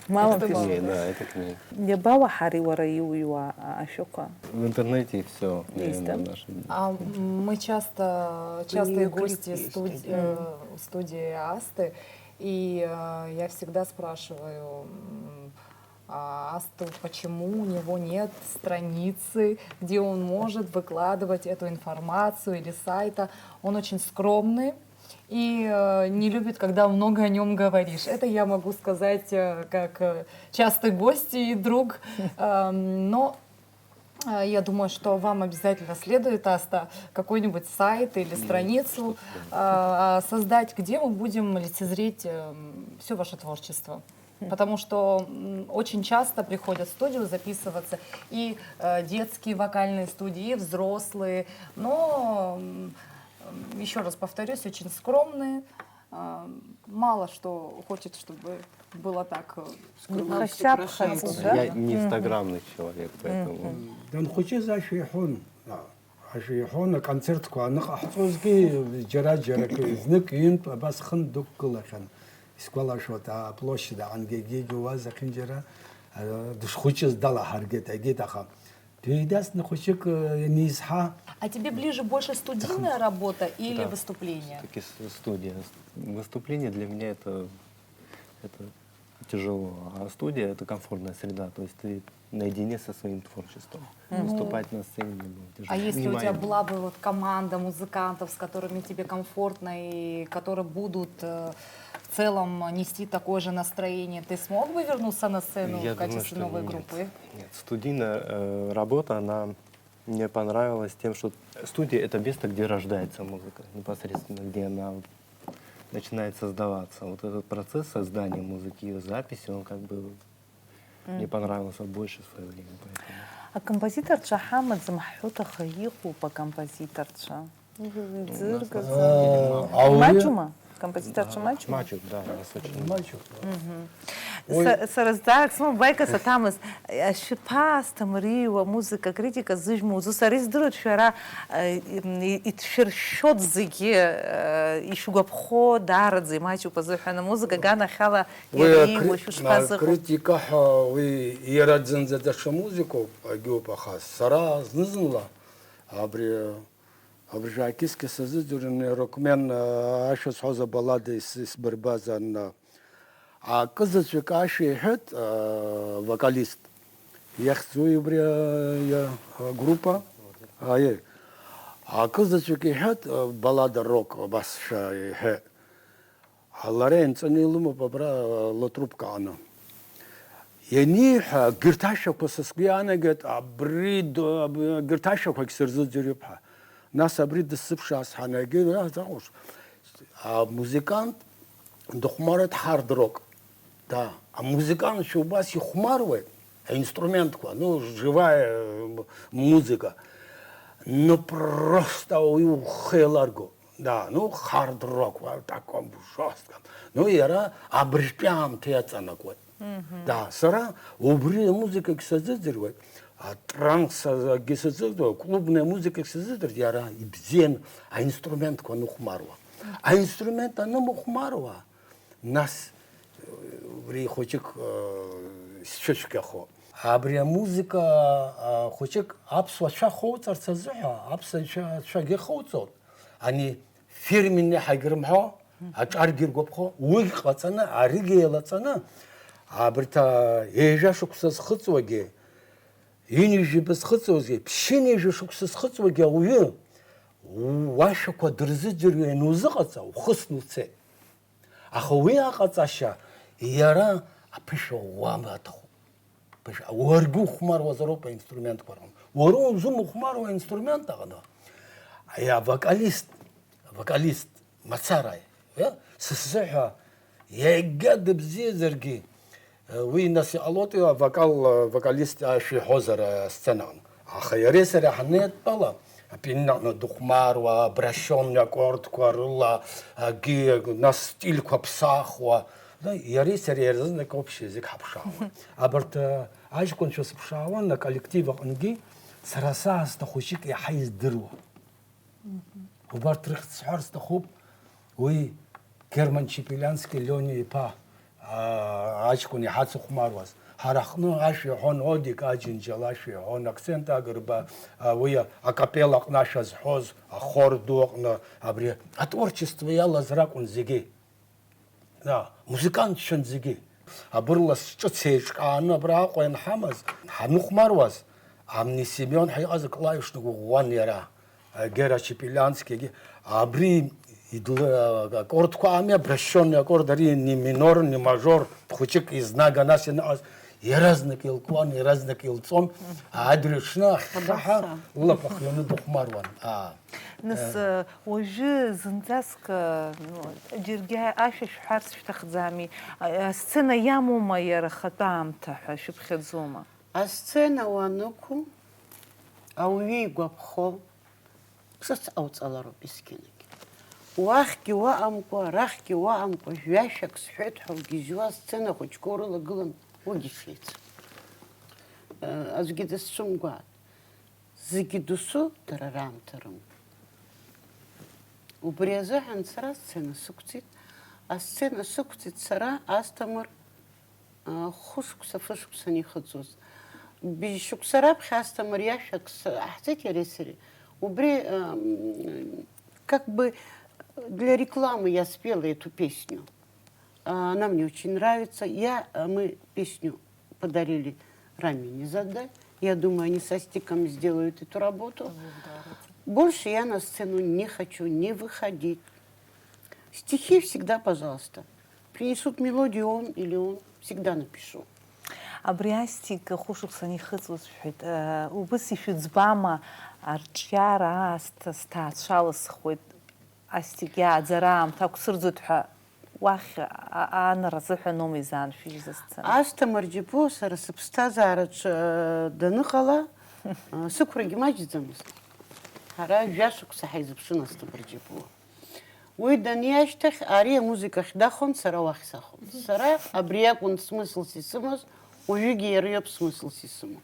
Мало Это пишет. Не, да, это к ней. Иабауаҳари уара иуҩуа а, ашәақәа? В интернете и все. Есть, да? А мы часто, частые клип гости есть студи- э, студии Асты, и э, я всегда спрашиваю м, а, Асту, почему у него нет страницы, где он может выкладывать эту информацию или сайта. Он очень скромный и э, не любит, когда много о нем говоришь. Это я могу сказать э, как э, частый гость и друг. Эм, Но э, я думаю, что вам обязательно следует, Аста, какой-нибудь сайт или страницу э, создать, где мы будем лицезреть все ваше творчество. Потому что м, очень часто приходят в студию записываться и э, детские вокальные студии, и взрослые, но, м, м, еще раз повторюсь, очень скромные. Э, Мало что хочет, чтобы было так э, Хашьаԥхаӡа, да? Я не инстаграмный человек, поэтому... Данхәыҷыз ашәа иҳәон. Ашәа иҳәон, аконцертқәа аныҟаҳҵозгьы, џьара-џьара знык-ҩынтә абас хын дықәгылахьан. Исгәалашәоит, аплощадь аҟынгьы егьигьы уа зехьынџьара, а, дышхәыҷыз далаҳаргеит, егьит, аха дыҩеидасны хәыҷык, а, ианизҳа, А тебе ближе больше студийная работа или выступление? Все-таки студия. Выступление для меня это, это тяжело, а студия это комфортная среда, то есть ты наедине со своим творчеством. Выступать на сцене мне было тяжело. А если у тебя Внимание. Была бы вот команда музыкантов, с которыми тебе комфортно и которые будут э, в целом нести такое же настроение, ты смог бы вернуться на сцену Я в качестве думаю, что новой нет. Группы? Нет, студийная э, работа, она мне понравилась тем, что студия — это место, где рождается музыка, непосредственно, где она начинает создаваться. Вот этот процесс создания музыки, ее записи, он как бы мне понравился больше в свое время. Поэтому... Акомпозиторцәа ҳамаӡам ҳҳәоит, аха иҟоуп акомпозиторцәа. Иӡыргаз. ауаҩы- Маҷума? Акомпозиторцәа маҷума? Маҷуп, да, у нас очень... Маҷуп. Са- Сара зҵаарак сымоуп, Баика Саҭамыз, шәаԥа Асҭамыр ииуа музыка критика зыжәму узы сара издыруеит, шәара э, и- и- иҭшәыршәшәоит зегьы, э, ишәгәаԥхо даараӡа имаҷуп азыҳәан, амузыка аганахьала Уи иара акри- ииуа шәышԥазыҟоу? Акритика ҳәа уи иара зынӡа даҽа музыкоуп, агьоуп, аха сара зны-зынла абри абыржәы акьыскьа сазыӡырҩны Рокмен ашәа зҳәоз абаллада ис- исбырбаз анна. Акызаҵәык ашәа иҳәеит, а, вокалист. Иахьӡуи убри а, иа- агруппа? Аиеи. Акызаҵәык иҳәеит, а, баллада рок, абас шәа иҳәеит. Лара инҵәаны илымоуп абра, а, лытрубка аҟны. Ианиҳәа, егьырҭ ашәақәа са сгәы иаанагеит, абри д- аб- егьырҭ ашәақәагь сырзыӡырҩып ҳәа. Нас абри дысзыԥшааз ҳанагеи, а, заҟәыш, амузыкант дыхәмарит hard rock. Да, амузыкантцәа убас ихәмаруеит, аинструментқәа, ну, живая э, м- музыка. Ну, просто уи ухы еиларго. Да, ну, hard rock, в таком жестком. Ну, иара абыржәтәи аамҭа иаҵанакуеит. Да, сара убри амузыкагь сазыӡырҩуеит, атранс акгьы сазыӡырҩуеит, клубная музыкагь сазыӡырҩуеит, иара ибзиан аинструментқәа аныхәмаруа. Аинструмент анымыхәмаруа, нас, э, убри хәыҷык, э, сцәыцәгьахо. Абри амузыка, э, хәыҷык аԥсуа цәа хоуҵарц азыҳәа, аԥсуа цәа, цәагьы хоуҵоит. Ани фирменный ҳәагьы рымҳәо, аҿаргьы ргәаԥхо, уигь ҟаҵаны, аригьы еилаҵаны, абарҭ, а, ҩажәа шықәса зхыҵуагьы, ҩынҩажәаба зхыҵуагьы, ԥшьынҩажәа шықәса зхыҵуагьы ауаҩы, уашәақәа дырзыӡырҩуа ианузыҟаҵа, ухысны уцеит. Аха уи аҟаҵашьа иара аԥышәа ӷәӷәа аҭахуп. Ԥышәа, уаргьы ухәмаруазароуп аинструментқәа рҟны. Уара узымыхәмаруа аинструмент аҟны, аиа, авокалист, авокалист мацара, иа, сысзыҳәа, иагьа дыбзиазаргьы, уи нас иҟалоит, иа, авокал, авокалист ашәа иҳәозар асценаҟны. Аха иареи сареи ҳанеидтәала, апианиноҟны дыхәмаруа, обращённый аккордқәа рыла, агьи, нас стильқәа ԥсахуа, да, иареи сареи иара знык общий язык ҳаԥшаауан. Абарҭ, а, аҷкәынцәа сыԥшаауан аколлектив аҟынгьы, сара саасҭа хәыҷык иаҳа издыруа. Убарҭ рыхьӡ сҳәар сҭахуп, уи Герман Чепелиански Лиониа иԥа, аа, аҷкәын иҳацыхәмаруаз. Ҳара ҳҟны ашәа иҳәон, Одик Аџьынџьал ашәа иҳәон, Акцент Агрба, а, уи акапелла аҟны ашәа зҳәоз, ахор ду аҟны, абри атворчество иалаз ракәын зегьы. Да, музыкантцәан зегьы. Абырлас ҿыц еиҿкааны абра Аҟәа ианҳамаз, ҳаныхәмаруаз, Амни Семион ҳәа иҟаз аклавиш дгәыӷуан иара, Гера Чепелианскигьы. Абри идл-, аккордқәа ами, обращённый аккорд, ари ни минор, ни мажор, хәыҷык изнага нас ианыҟаз, иаразнак илкуан, иаразнак илҵон, адырҩаҽны ахьхьаҳәа лылаԥш ахҩаны дыхәмаруан. Аа. Нас, э, уажәы зынӡаск, э, ну, џьаргьы ашәа шәҳәарц шәҭахӡами? А, асцена иамоума иара ахатәы аамҭа ҳәа шәыԥхьаӡома? Асцена уанықәу, ауаҩы игәаԥхо, ҿыц ҟауҵалароуп есқьынагь. Уахьгьы уаҟамкәа, арахьгьы уаҟамкәа, жәашәак сҳәеит ҳәа угьежьуа, асцена хәыҷқәа урылагылан, угьы шеицу. Э, аӡәгьы дысцәымгәаат. Зегьы досу дара раамҭа рымоуп. Убри азыҳәан сара асцена сықәҵит. Асцена сықәҵит сара, Асҭамыр, а, хәышықәса, фышықәса анихыҵуаз. Быжь шықәса раԥхьа Асҭамыр иашәак с-, ҳҵеит иареи сареи. Убри, ам, как бы для рекламы я спела эту песню. А, она мне очень нравится. Я, а, мы песню подарили Раме Низаде. Я думаю, они со Стиком сделают эту работу. Больше я на сцену не хочу не выходить. Стихи всегда, пожалуйста. Принесут мелодию он или он, всегда напишу. Абри Астик хәышықәса анихыҵуаз шәҳәеит, э, убыс ишәыӡбама, арҿиара аасҭа сҭаацәаласхуеит, Астик иааӡара аамҭа ақәсырӡуеит ҳәа уахь а-, аанара азыҳәаноума изааншәыжьыз асцена? Асҭамыр Џьапуа сара сыԥсҭазаараҿы, э, даныҟала, э, сықәрагьы маҷӡамызт. Ҳара жәашықәса ҳаизыԥшын Асҭамыр Џьапуа. Уи даниашьҭахь, ари амузыкахь дахон, сара уахь сахон. Сара абри акәын смыслс исымаз, уажәыгьы иара иоуп смыслс исымоу.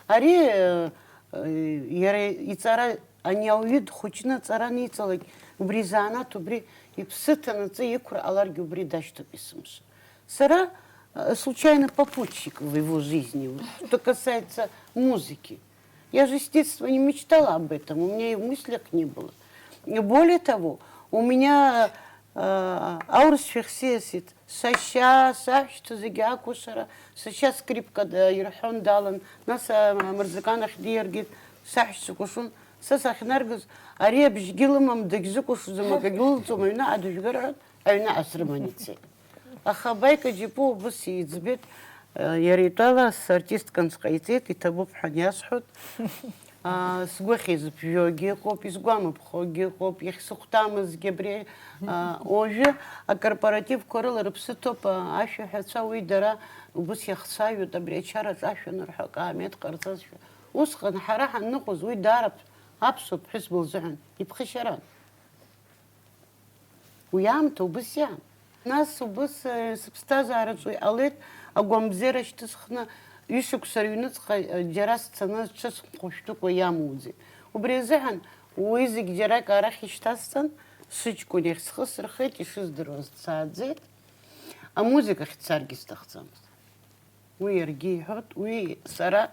Ари, э, э, иара иҵара, ани ауаҩы дхәыҷны аҵара аниҵалак, убри изанааҭ, убри иԥсы ҭанаҵы иқәра ҟаларгьы убри дашьҭоуп есымша. Сара, э, случайно попутчик в его жизни, вот, что касается музыки. Я же с детства не мечтала об этом, у меня и в мыслях не было. И более того, у меня, э, аурыс шәахсиасит, сашьа, саҳәшьцәа зегьы акәашара, сашьа скрипка да-, ирҳәон далан, нас, э, амырзакан ахь диаргеит, саҳәшьцәа кәашон, са сахьнаргоз, ари абжьгьы лымам, дагьзыкәашоӡом, акагьы лылҵуам, аҩныҟа дыжәгар ҳәа, аҩныҟа срыман ицеит. Аха Баика Џьапуа убыс иӡбеит, э, иара итәала сартисткан сҟаиҵеит, иҭабуп ҳәа иасҳәоит. Аа, сгәы ахьизыԥжәогьы ыҟоуп, исгәамыԥхогьы ыҟоуп, иахьсыхәҭамызгьы абри, аа, уажәы акорпоративқәа рыла рыԥсы ҭоуп, аа, ашәаҳәацәа, уи дара убыс иахцәажәоит, абри ачараҿы ашәа анырҳәо акаамеҭ ҟарҵазшәа. Усҟан ҳара ҳанныҟәоз, уи даара аԥсуа ԥҳәызба лзыҳәан иԥхашьаран. Уи аамҭа убыс иаан. Нас убыс, э, сыԥсҭазаараҿы иҟалеит, агәамбзиара шьҭысхны, ҩышықәса рыҩныҵҟа, э, џьара сцаны ҽысхәышәтәыкәа иамуӡеит. Убри азыҳәан уи зегь џьарак арахь ишьҭасҵан, сыҷкәын иахь схы сырхеит, ишыздыруаз дсааӡеит. Амузыкахь дцаргьы сҭахӡамызт. Уи иаргьы иҳәоит, уи сара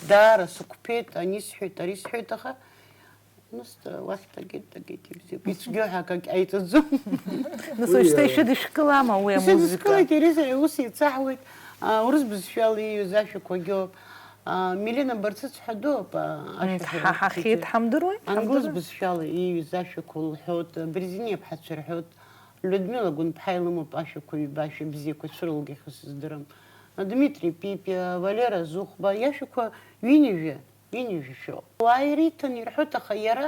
даара сықәԥеит, ани сҳәеит, ари сҳәеит, аха, нас, уахь дагеит, дагеит, ибзиоуп. Ицәгьоу ҳәа акагь ҟаиҵаӡом. Нас уажәшьҭа ишәыдышәкылама уи амузыка? Ишыдыскылеит, иара иара ус еицаҳуеит, а, урыс бызшәала ииҩыз ашәақәагьы ауп. А, Милена Барцыц ҳәа дууп, а, ашәа ҳа-, ҳәа ҳахьеит, ҳамдыруеи? Англыз бызшәала ииҩыз ашәақәа лҳәоит, Брезине иԥҳацәа рҳәоит. Людмила Гәынԥҳа илымоуп ашәақәа ҩба, ашәа бзиақәа цәырылгахьоу сыздырам. Дмитри Пипиа, Валера Зухба, иашәақәа ҩынҩажәа, ҩынҩажәа шәоуп. Уаа ириҭон ирҳәоит, аха иара,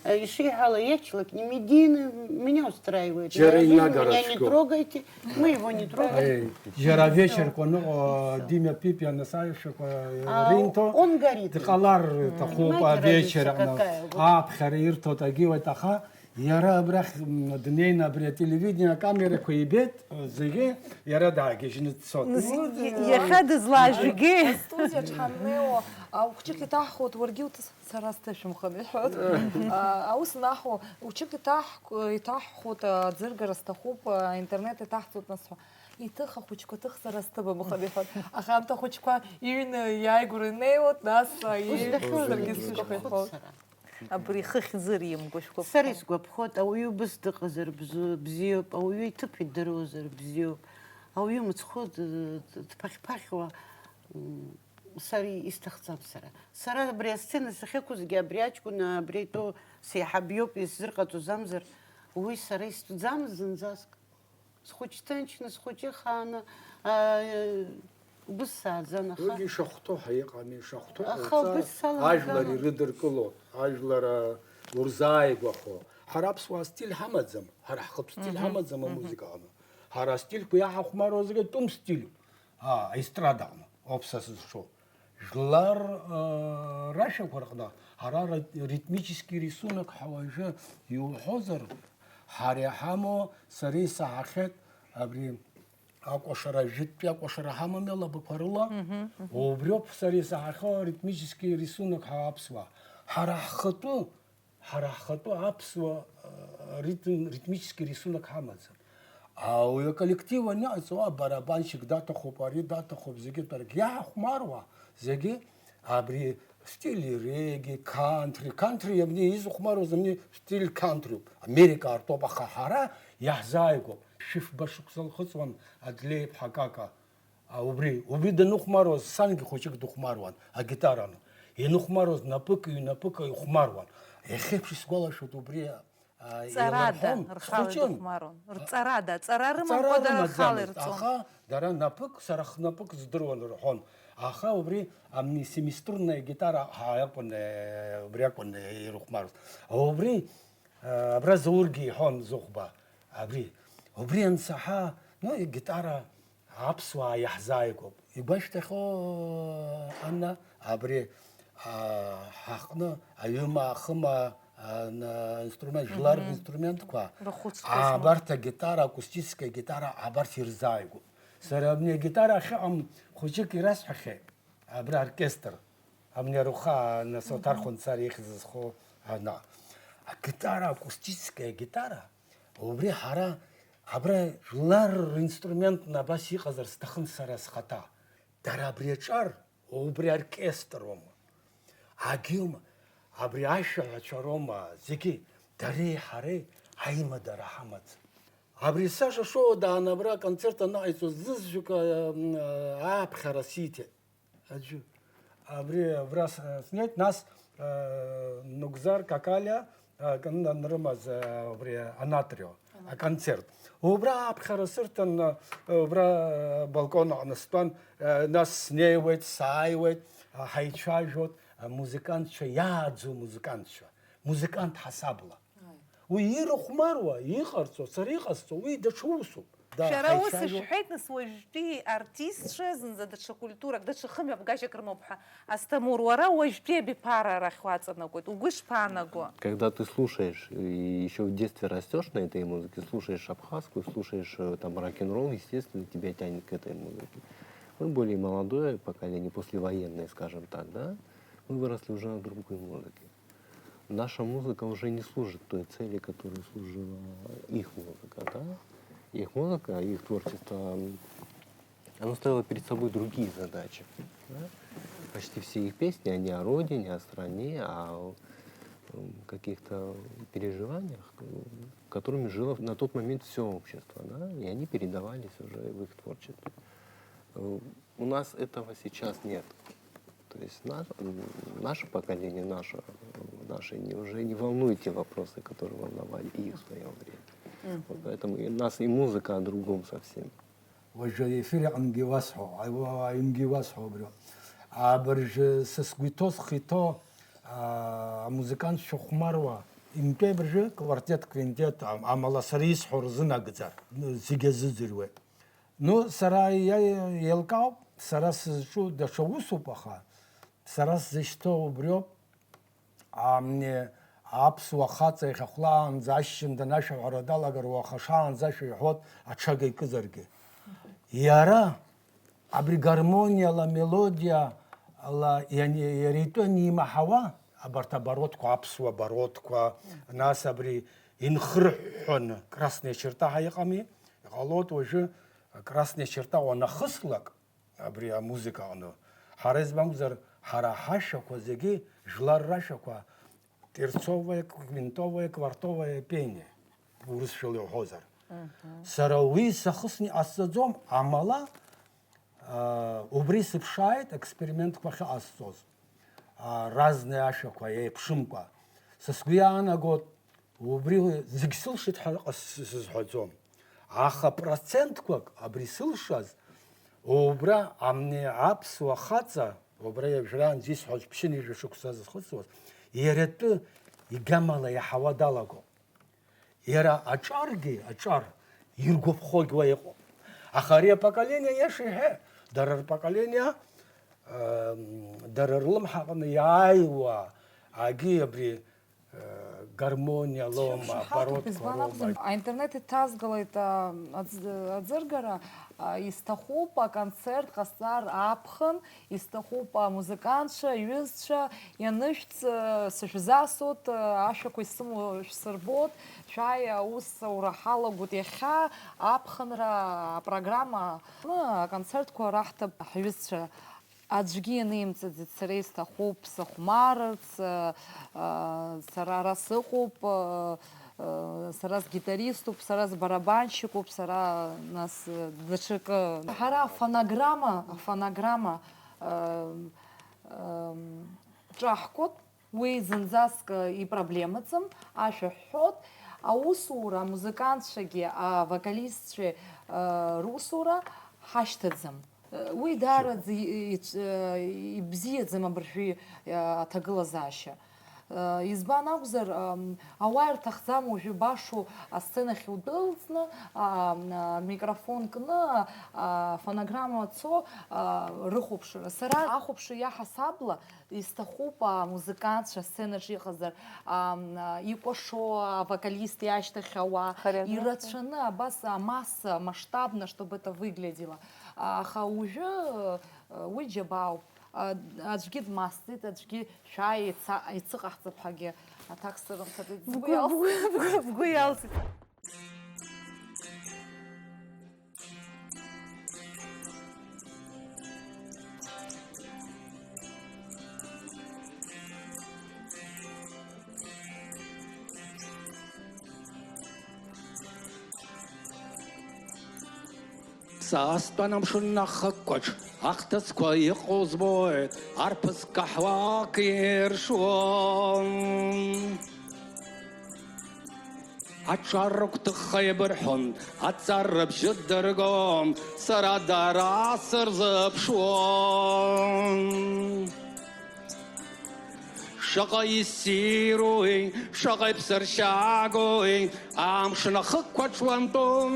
э, ишиҳәала, иачлак не медийный, меня устраивает. Џьара Неожиданно, инагара меня не шәгоуп. Трогайте, мы его не трогаем. Э, џьара авечерқәа ныҟәо, Димиа Пипиа нас аишәақәа А, ринҭо, он горит. Дҟалар ҭахуп. Понимаете, авечер разница аҟны. Какая? Вот. Аԥхьара ирҭо дагьиуеит, аха иара абрахь, м, днеины абри ателевидение акамерақәа ибеит, зегьы иара даагьежьны дцот. Нас, и-, иахьа дызлаажәгьы. Астудиаҿ ҳаннеиуа, а, ухәыҷык иҭаҳхуеит, уаргьы уҭыс-, сара сҭышәымхын, иҳәоит. А, аус наҳуа, ухәыҷык иҭаҳ-, иҭаҳхуеит, а, аӡыргара сҭахуп, а, аинтернет иҭаҳҵоит, нас ҳәа. Иҭых ахәыҷқәа ҭых сара сҭыԥ амыхәан, иҳәон. Аха анҭ ахәыҷқәа иҩны иааигәара инеиуан, нас, а, Ус иҩ-, дахьуаз саргьы дагьежьит, сгәы ихәыхәон. Сара. Абри хыхь зыриамгәышәқәа. Сара исгәаԥхоит, ауаҩы убыс дыҟазар бзу-, бзиоуп, ауаҩы иҭыԥ идыруазар бзиоуп, ауаҩы мыцхәы д-, д-, дԥахьԥахьуа, м, сара исҭахӡам сара. Сара абри асцена сахьықәызгьы абри аҷкәын, абри итәоу сеиҳаб иоуп, исзырҟаҵоз амзар, уи сара истәӡам зынӡаск. Схәыҷ ҭынчны, схәыҷы хааны, аа, убыс сааӡан, аха Уигьы ишахәҭоу ҳәа иҟами, ишахәҭоу Аха ҟауҵар, убыс саланагалан. Ажәлар ирыдыркыло, ажәлар, а, урзааигәахо. Ҳара аԥсуаа стиль ҳамаӡам, ҳара ҳхатә стиль Мгм, ҳамаӡам мгм. Амузыкаҟны. Ҳара астильқәа иаҳахәмаруа зегьы тәым стиль. А, аестрадаҟны ауп са сызҿу. Жәлар, э, рашәақәа рҟны ҳара ри-, ритмический рисунок ҳәа уажәы иуҳәозар, ҳара иҳамоу, сара исаҳахьеит абри акәашара, жәытәтәи акәашара ҳамами алабақәа рыла. Мгм, мгм. Убриоуп сара исаҳахьоу аритмический рисунок ҳәа аԥсуаа. Ҳара ҳхатәы Ҳара ҳхатәы аԥсуа, э, ритм, ритмический рисунок ҳамаӡам. Ауаҩы аколлектив аныҟаҵоу, абарабанщик даҭахуп, ари даҭахуп, зегьы тәаргь иаҳахәмаруа, зегьы абри стиль реге, кантри, кантри абни изыхәмаруаз абни стиль кантриуп, Америка артоуп, аха ҳара иаҳзааигәоуп. Шәыфба шықәса лхыҵуан Адлеиԥҳа Кака. А, убри, убри даныхәмаруаз, сангьы хәыҷык дыхәмаруан, агитараны. Ианыхәмаруаз напык, ҩнапык ихәмаруан. Иахьеиԥш исгәалашәоит убри, а, Ҵарада еиларҳәон, рхала схәыҷын. Идыхәмаруан. Рҵарада, ҵара Ҵара рымамкәа дара рхала рымаӡамызт, ирҵон. Аха дара напык, сара хнапык здыруан рҳәон. Аха убри амни семиструнная гитара ҳа акәын, э, убри акәын, э, ирыхәмаруаз. Убри, э, абра Заургьы иҳәон Зыхәба, абри. Убри ансаҳа, ну, игитара Аԥсуаа иаҳзааигәоуп. Игәашәҭахьоу, Анна, абри, а, ҳаҟны аҩымаа, ахымаа, а, н-, инструмент, жәлар Мгм. Ринструментқәа, Рахәыцқәа змоу. Абарҭ агитара, акустическая гитара, абарҭ ирзааигәоуп. Сара абни агитара ахьыҟам хәыҷык ирасҳәахьеит, абра оркестр, абни Аруха, нас, Мгм. Оҭархәынцар ихьӡ зху, ана. Агитара, акустическая гитара, Убри ҳара абра жәлар ринструментны абас иҟазар сҭахын сара схаҭа. Дара абри аҿар, убри оркестр роума, агьиума, абри ашәаҳәацәа роума, зегьы дареи ҳареи аимадара ҳамаӡам. Абри Саша Шоу дааны абра аконцерт анаҟаиҵоз зызҩык, м, ааԥхьара сиҭеит. Аӡәы. Абри абра с-, снеит, нас, э, Нугзар Какалиа, э, кын-, анрымаз, э, убри Анатрио, Анатрио. Аконцерт. Убра аԥхьара сырҭан, э, убра, э, балкон аҟны стәан, э, нас снеиуеит, сааиуеит, э, ҳаицәажәоит, э, музыкантцәа, иааӡоу музыкантцәа, музыкант ҳасабла. Ааи. Уи ирыхәмаруа, иҟарҵо, сара иҟасҵо, уи даҽа усуп. Да, Шәара ус ҳаицәажәо. Ишәҳәеит, нас, уажәтәи артистцәа зынӡа даҽа культурак, даҽа хымҩаԥгажьак рымоуп ҳәа. Асҭамыр, уара уажәтәи абиԥара арахь уаҵанакуеит, угәы ишԥаанаго? Когда ты слушаешь, и ещё в детстве растёшь на этой музыке, слушаешь абхазскую, слушаешь, э, там, рок-н-ролл, естественно, тебя тянет к этой музыке. Мы более молодое поколение, послевоенное, скажем так, да? Мы выросли уже на другой музыке. Наша музыка уже не служит той цели, которую служила их музыка, да? Их музыка, их творчество, м, оно ставило перед собой другие задачи, да? Почти все их песни, они о родине, о стране, о, м, каких-то переживаниях, м, которыми жило на тот момент всё общество, да? И они передавались уже в их творчестве. Э, у нас этого сейчас нет. То есть наш-, м, наше поколение, наше, наше не, уже не волнует те вопросы, которые волновали их в своё время. Мгм. Вот поэтому и нас и музыка о другом совсем. Уажәы аефир аҟынгьы иуасҳәо, аиуа-, аҩнгьы иуасҳәо убриоуп. Абыржәы са сгәы иҭоу, схы иҭоу, аа, амузыкантцәа хәмаруа, интәеи абыржәы квартет, квинтет, ам-, амала сара исҳәо рзынагӡар, зегьы азыӡырҩуеит. Ну, сара иа-, еилкаауп, сара сызҿу даҽа усуп, аха сара сзышьҭоу убриоуп, амни аԥсуа хаҵа иахьахәлаанӡа ашьжьымҭан ашәаҳәара далагар, уаха шаанӡа ашәа иҳәоит, аҽага икызаргьы. Иара абри гармониала, мелодиала иани-, иара итәы анимаҳауа, абарҭ оборотқәа, аԥсуа оборотқәа, нас абри инхырҳәҳәаны, красная черта ҳәа иҟами, иҟалоит уажәы, Красная черта уанахыслак, абри амузыка аҟны, ҳара избан акәзар, ҳара ҳашәақәа зегьы, жәлар рашәақәа, терцовое, квинтовое, квартовое пение, урысшәала иуҳәозар. Мгм. Сара уи сахысны иҟасҵаӡом, амала, аа, убри сыԥшааит, експериментқәа ахьыҟасҵоз, аа, разные ашәақәа еиԥшымкәа. Са сгәы иаанагоит, убри зегь сылшеит ҳәа ҟас-, сызҳәаӡом. Аха процентқәак абри сылшаз, убра амни аԥсуа хаҵа, убра иажәраанӡа исҳәоз ԥшьынҩажәа шықәса зхыҵуаз, иара атәы игамала иаҳауа далагон. Иара аҿаргьы, аҿар иргәаԥхогь уа иҟоуп. Аха ари апоколение, иаша иҳәа, дара рпоколение, ам, дара рлымҳаҟны иааиуа агьи абри, э, гармониа лоума, Шәыԥшаҳаҭуп, оборотқәа избан роума. Акәзар, аинтернет иҭазгалеит, а, аӡ-, аӡыргара, а, исҭахуп аконцерт ҟасҵар аԥхын, исҭахуп амузыкантцәа, аҩызцәа, ианышәҵ, э, сышәзасуеит, э, ашәақәа исымоу шәсырбоит, шәааи, аус аура ҳалагоит иахьа, аԥхынра апрограмма, аконцертқәа раҳҭап ҳҩызцәа. Аӡәгьы ианимҵаӡеит, сара исҭахуп сыхәмарырц, э, э, сара ара сыҟоуп, э, э, сара сгитариступ, сара сбарабанщикуп, сара, нас, э, даҽакы. Ҳара афонограмма, афонограмма, э, э, ҿаҳкуеит, уи зынӡаск, э, ипроблемаӡам, ашәа ҳҳәоит, аусура, амузыкантцәагьы, авокалистцәеи, э, русура ҳашьҭаӡам. Уи даараӡа и-, и-, ибзиаӡам абыржәы, а, аҭагылазаашьа. А, избан акәзар, ам, ауаа ирҭахӡам уажәы башоу асценахь удәылҵны, а, а, микрофон кны, а, фонограмма цо, а, рыхәаԥшра. Сара ахәаԥшра иаҳасабла, исҭахуп, а, музыкантцәа асценаҿ иҟазар, а, а, икәашо авокалист иашьҭахь ауаа, хореография, ирацәаны абас амасса масштабно, чтобы это выглядело. Аха уажәы, э, уи џьабаауп. А, аӡәгьы дмасӡеит, аӡәгьы шәааи, еица-, еицыҟаҳҵап ҳәагьы аҭак сырымҭаӡеит. Сгәы, бгәы иалсит. Бгәы, бгәы, бгәы иалсит. Са стәан амшын ахықәаҿ, ахҭысқәа иҟоу збоит, арԥыс каҳуак иршуан. Аҿар рыгәҭыха еибырҳәон, аҵар рыбжьы дыргон, сара дара сырзыԥшуан. Шаҟа иссируи, шаҟа иԥсыршьагои, амшын ахықәаҿ уантәу.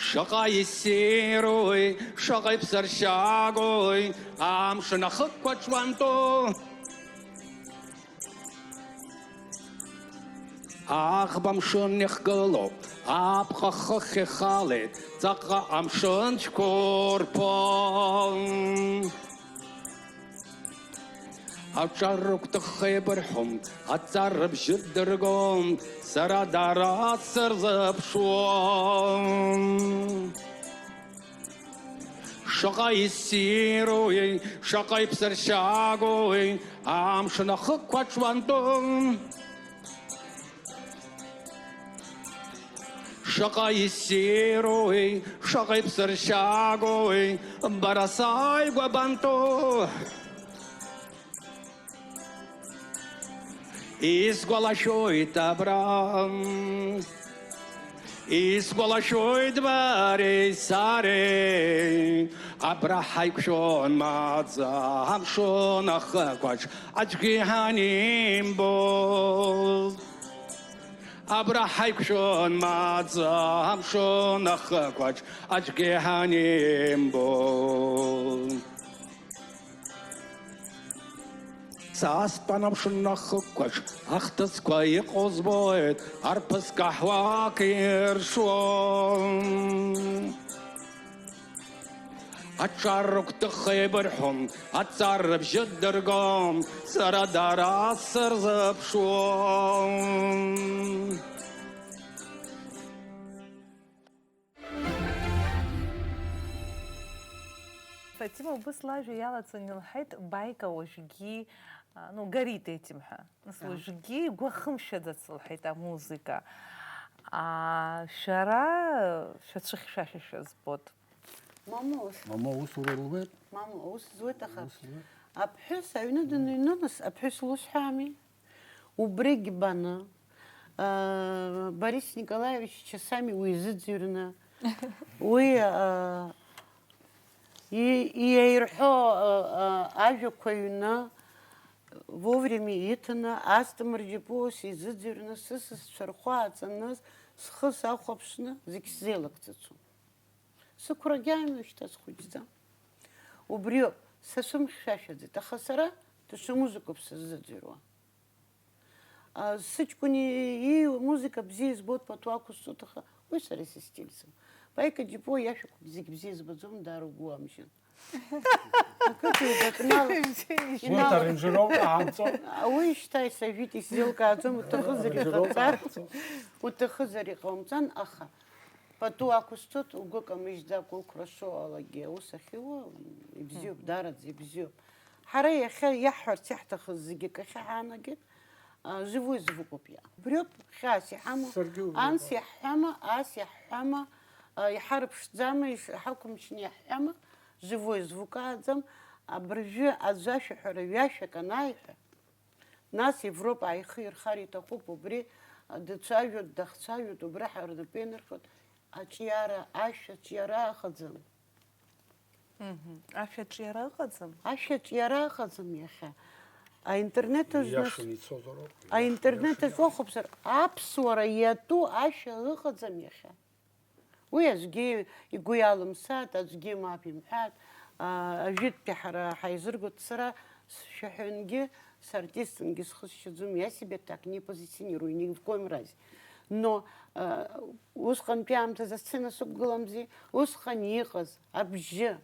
Шаҟа иссируи, шаҟа иԥсыршьагои, амшын ахықәаҿ уантәу. Аӷба амшын ихгылоуп, апҟа хыхь ихалеит, ҵаҟа амшын цәқәырԥон. Аҿар рыгәҭыха еибырҳәон, аҵар рыбжьы дыргон, сара дара сырзыԥшуан. Шаҟа иссируи, шаҟа иԥсыршьагои, амшын ахықәаҿ уантәу. Шаҟа иссируи, шаҟа иԥсыршьагои, бара сааигәа бантәу. Исгәалашәоит абра, исгәалашәоит бареи сареи, абра ҳаиқәшәон маӡа амшын ахықәаҿ аӡәгьы ҳанимбоз. Абра ҳаиқәшәон маӡа амшын ахықәаҿ аӡәгьы ҳанимбоз. Са стәан амшын ахықәаҿ, ахҭысқәа иҟоу збоит, арԥыс каҳуак иршуан. Аҿар рыгәҭыха еибырҳәон, аҵар рыбжьы дыргон, сара дара сырзыԥшуан. Фатима убыс лажәа иалаҵан илҳәеит, Баика уажәгьы, а, ну, гарит этим ҳәа. Нас Аҳа. Уажәгьы игәахымшәаӡац лҳәеит амузыка. А, шәара шәацәыхьшәашәа шәызбот. Мамоу, ус. Мамоу, усура луеит. Мамоу, аус зуеит, аха Ус луеит. Аԥҳәыс аҩны даныҩнылаз, аԥҳәыс лусҳәаами? Убригь баны, аа, Борис Николаевич Часами уи изыӡырҩны, уи, аа, и-, иаирҳәо, аа, аа, ажәақәа ҩны, вовремя иҭаны, Асҭамыр Џьапуа ус изыӡырҩны, сысасцәа рхәы ааҵаныз, схы сахәаԥшны, зегь сзеилакҵацәон. Сықәрагьы амҩа шьҭа схәыҷӡам. Убриоуп, са сымхьшәашәаӡеит, аха сара даҽа музыкоуп сыззыӡырҩуа. А, сыҷкәын и-, ииуа музыка бзиа избоит, пату ақәысҵоит, аха уи сара исыстильӡам. Баика Џьапуа иашәақәагь зегь бзиа избаӡом, даара угәы уамжьын. Ақыҭа ибатәнала Урҭ инал- аранжировка аамҵо. Уи шьҭа исажәит, исзеилкааӡом, уҭахызар Аранжировка иҟамҵар. Аамҵо. Уҭахызар иҟаумҵан, аха пату ақәысҵоит, угәы камыжьӡакәа уқәра шоуалагьы аус ахьуа, ибзиоуп, Мгм. Даараӡа ибзиоуп. Ҳара иахьа иаҳҳәарц иаҳҭахыз зегьы акы ахьы ҳаанагеит, а, живой звукуп иа-, убриоуп хьаас иҳамоу, Саргьы убриоуп. Анс иаҳҳәама, ас иаҳҳәама, а, иҳарԥшӡама, иш-, ҳақәымчны иаҳҳәама, живой звук ааӡам, абыржәы аӡәы ашәаҳәара ҩашәак анааиҳәа, нас Европа аихы ирхар иҭахуп, убри дцәажәоит, дахцәажәоит, убри ҳара рнапы ианырхьуеит, аҿиара, ашәа аҿиара ыҟаӡам. Мгм. Ашәа аҿиара ыҟаӡам? Ашәа аҿиара ыҟаӡам иахьа. Аинтернет аҿы нас, Ииашаны ицозароуп. Аинтернет Ииашаны. Аҿы уахәаԥшыр, аԥсуара иатәу ашәа ыҟаӡам иахьа. Уи аӡәгьы игәы иалымсааит, аӡәгьы мап имҳәааит. А, ажәытәтәи ҳара ҳаизыргоит, сара сшәаҳәангьы, сартистынгьы схы сшьаӡом, я себе так не позиционирую ни в коем разе. Но, а, усҟантәи аамҭазы асцена сықәгыламзи, усҟан иҟаз абжьы,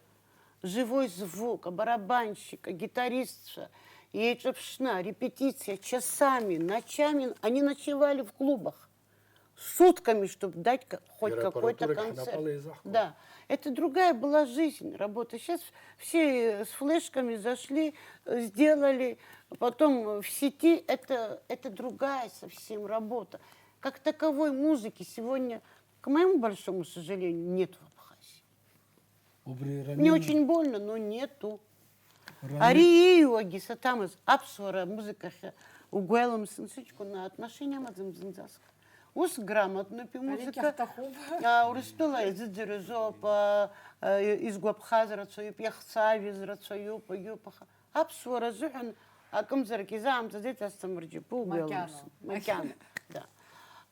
живой звук, абарабанщик, агитаристцәа, еиҿаԥшны, арепетициа, часами, ночами, они ночевали в клубах. Сутками, чтобы дать ка-, хоть Иара какой-то аппаратурагь концерт. Ҳнапала еизаҳкуан. Да. Это другая была жизнь, работа. Сейчас все с флешками зашли, э, сделали, потом в сети. Это, это другая совсем работа. Как таковой музыки сегодня, к моему большому сожалению, нет в Абхазии. Убри Мне Рамина очень больно, но нету. Рамина Ари ииуагьы саҭамыз, аԥсуара амузыкахь угәы иалымсын, сыҷкәын отношение амаӡам зынӡаск. Ус грамотнуп Аригьы имузыка. Ҳҭахуп. А, Урыстәыла изыӡырҩызоуп, а, а, изгәаԥхаз рацәаҩуп, иахцәажәаз рацәаҩуп, агьоуп, аха аԥсуара азыҳәан акымзарак изаамҵаӡеит Асҭамыр Џьапуа угәы Макьана. Иалымсын. Макьана, да.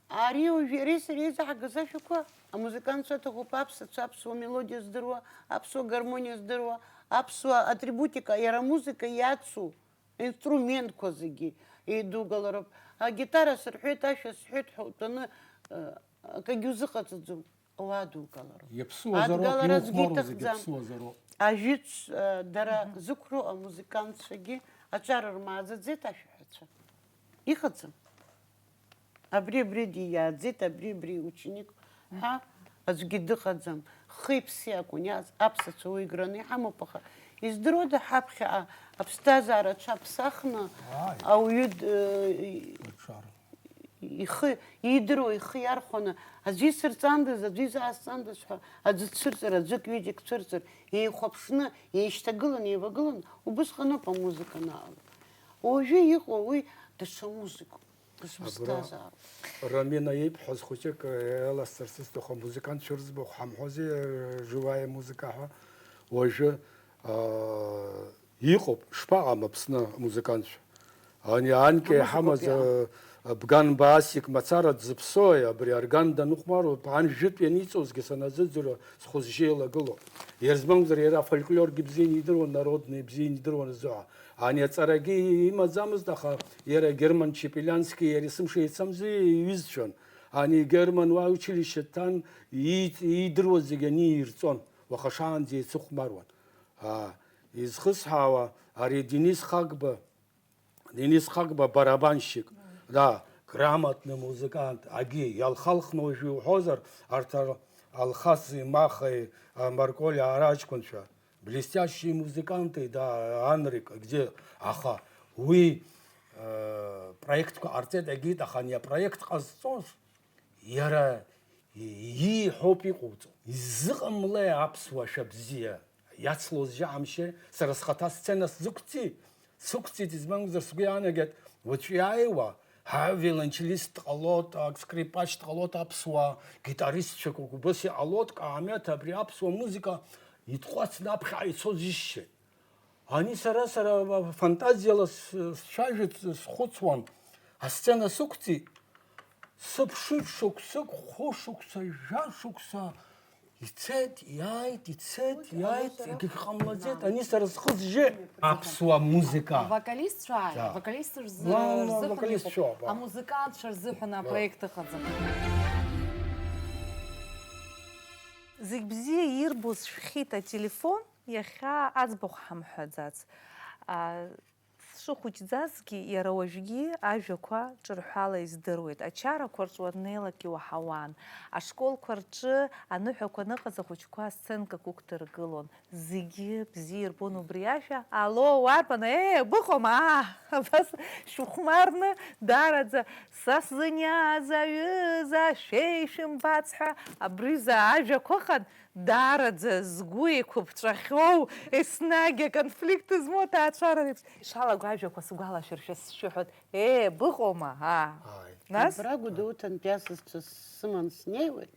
Ари уажәы иареи сареи еизаҳгаз ашәақәа, амузыкантцәа аҭахуп, аԥсацәа аԥсуа мелодиа здыруа, аԥсуа гармониа здыруа, аԥсуа атрибутика, иара амузыка иацу инструментқәа зегьы еидугалароуп. Агитара сырҳәеит, ашәа сҳәеит ҳәа утәаны, э, акагьы узыҟаҵаӡом, ауаа дуугалароуп. Иаԥсуазароуп, Адгалара аӡәгьы иухәмаруа зегьы иҭахӡам. Иаԥсуазароуп. Ажәытә, э, дара Мгм. Зықәроу амузыкантцәагьы аҿар рмааӡаӡеит ашәаҳәацәа. Иҟаӡам. Абри, абри диааӡеит, абри, абри ученик ҳәа аӡәгьы дыҟаӡам. Хи-ԥси акәын иааз, аԥсацәа уи граны иҳамоуп, аха издыруада ҳаԥхьаҟа аԥсҭазаара аҽаԥсахны Ааи. Ауаҩы д-, Рыҽара. Ихы иидыруа, ихы иархәаны, аӡәы исырҵандаз, аӡәы изаасҵандаз ҳәа аӡәы дцәырҵыр, аӡәык ҩыџьак цәырҵыр, еихәаԥшны, еишьҭагылан, еивагылан, убысҟаноуп амузыка анаалга. Уажәы иҟоу уи даҽа музыкоуп. Абра Ԥсҭазаароуп. Рамина иибҳәаз хәыҷык еиласҵарц сҭахуп, амузыкантцәа рыӡбахә ҳамҳәози, живая музыка ҳәа. Уажәы, аа, иҟоуп, шԥаҟам Аԥсны амузыкантцәа? Ани анкьа Амузыкоуп иҳамаз, иҟам. Э, Бганба Асик мацара дзыԥсои, абри арган даныхәмаруа, ан жәытә ианиҵозгьы саназыӡырҩуа схәы-сжьы еилагылоуп. Иарзмамзар иара афольклоргьы бзианы идыруан, народный бзианы идыруан азыҳәа. Ани аҵарагьы имаӡамызт, аха иара Герман Чепелиански иара есымша еицамзи иҩызцәан. Ани Герман уа училище дҭан, иит-, иидыруаз зегьы ани ирҵон, уаха шаанӡа еицыхәмаруан. Аа, изхысҳәаауа, ари Денис Хагба, Денис Хагба барабанщик, да, грамотный музыкант, агьи, иалхалхны уажәы иуҳәозар, арҭ ар-, Алхаси Махеи, а, Марколи ара аҷкәынцәа. Блестящие музыканты, да, Анрик, где, аха, уи, э, проектқәа ҟарҵеит, егьит, аха ани апроект ҟазҵоз, иара и-, ииҳәоуп иҟоуҵо. Изыҟамлеи аԥсуа шәа бзиа? Иацлоз џьаҳамшьеи? Сара схаҭа сцена сзықәҵи? Сықәҵит, избан акәзар, сгәы иаанагеит, уаҵәы иааиуа, ҳа виолончелист дҟалоит, ак скрипач дҟалоит, аԥсуа гитаристцәак убас иҟалоит, каамеҭ абри аԥсуа музыка итҟәацны аԥхьаҟа ицозижьҭеи. Ани сара, сара фантазиала с-, сцәажәоит, схәыцуан, асцена сықәҵит, сыԥшит шықәсык, хәышықәса, жәашықәса, ицеит, иааит, ицеит, иааит, егьагь ҟамлаӡеит, ани сара схы зжьеит. Аԥсуа музыка. Авокалистцәа ааи, Да. Авокалистцәа рзы-, Ну, ну, рзыҳәан авокалистцәа иҟоуп, ауп, а. Амузыкантцәа рзыҳәан Да. апроект ыҟаӡам. Зегь бзиа ирбо сшәхьеит ателефон, иахьа аӡбахә ҳамҳәаӡац. А, Сшыхәыҷӡазгьы, иара уажәгьы ажәақәа ҿырҳәала издыруеит. Ачарақәа рҿы уаннеилак иуаҳауан. Ашколқәа рҿы аныҳәақәа аныҟаз ахәыҷқәа асценкак ықәдыргылон. Зегьы бзиа ирбон убри ашәа. Ало, уарбан? Ее, быҟоума? Аа, абас шәыхәмарны, даараӡа, са сзыниаз аҩыза, шәеишәымбац ҳәа абриза ажәақәа ыҟан. Даараӡа згәы еиқәыԥҵәахьоу, еснагь аконфликт змоу аҭаацәара реиԥш. Ишалагәажәақәа сгәалашәаршәа сшәыҳәоит. Ее, быҟоума, аа? Ааи. Нас? Абра Гәдоуҭантәи асасцәа сыман снеиуеит.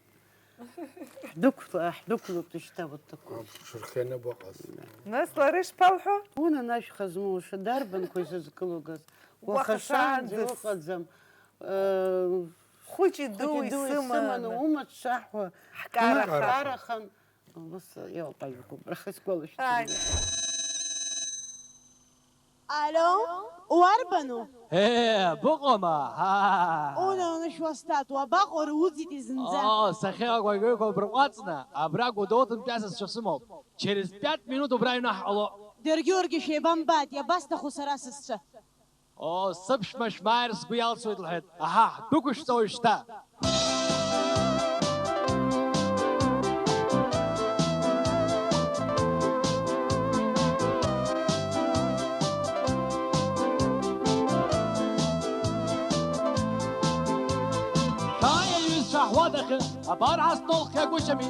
Ҳдәықәла-, ҳдәықәлоит шьҭа вот такой. Шәырхианы быҟаз. Нас лара ишԥалҳәо? Унан ашәха змоуша, дарбанқәоу исызкылугаз? Уаха Уаха шаанӡа шаанӡа. Уҟаӡам. Э, Хәыҷи дуи хәыҷи дуи сыманы. Сыманы, умаҿ шаҳуа. Ҳкарахан. Ҳкарахан. Убас иҟоуп ажәақәа, убраха исгәалашәоит. Ааи. Алло, уарбану? Е, быҟоума? Аа. Унан, анышә уасҭат, уабаҟоу, руӡит зынӡа? Оо, сахьыҟақәагьы ықәыбырҟәаҵны, абра Гәдоуҭантәи асасцәа сымоуп. Через пять минут убра аҩны ҳҟало. Даргьы уаргьы шәеибамбааит, иабасҭаху сара сасцәа? Оо, сыԥшәма шәмааир сгәы иалсуеит, лҳәеит. Аҳа, ҳдәықәышәҵа уажәшьҭа! Шәааи, аҩызцәа, ҳуадахьы, абар ҳастол хиагәышьами,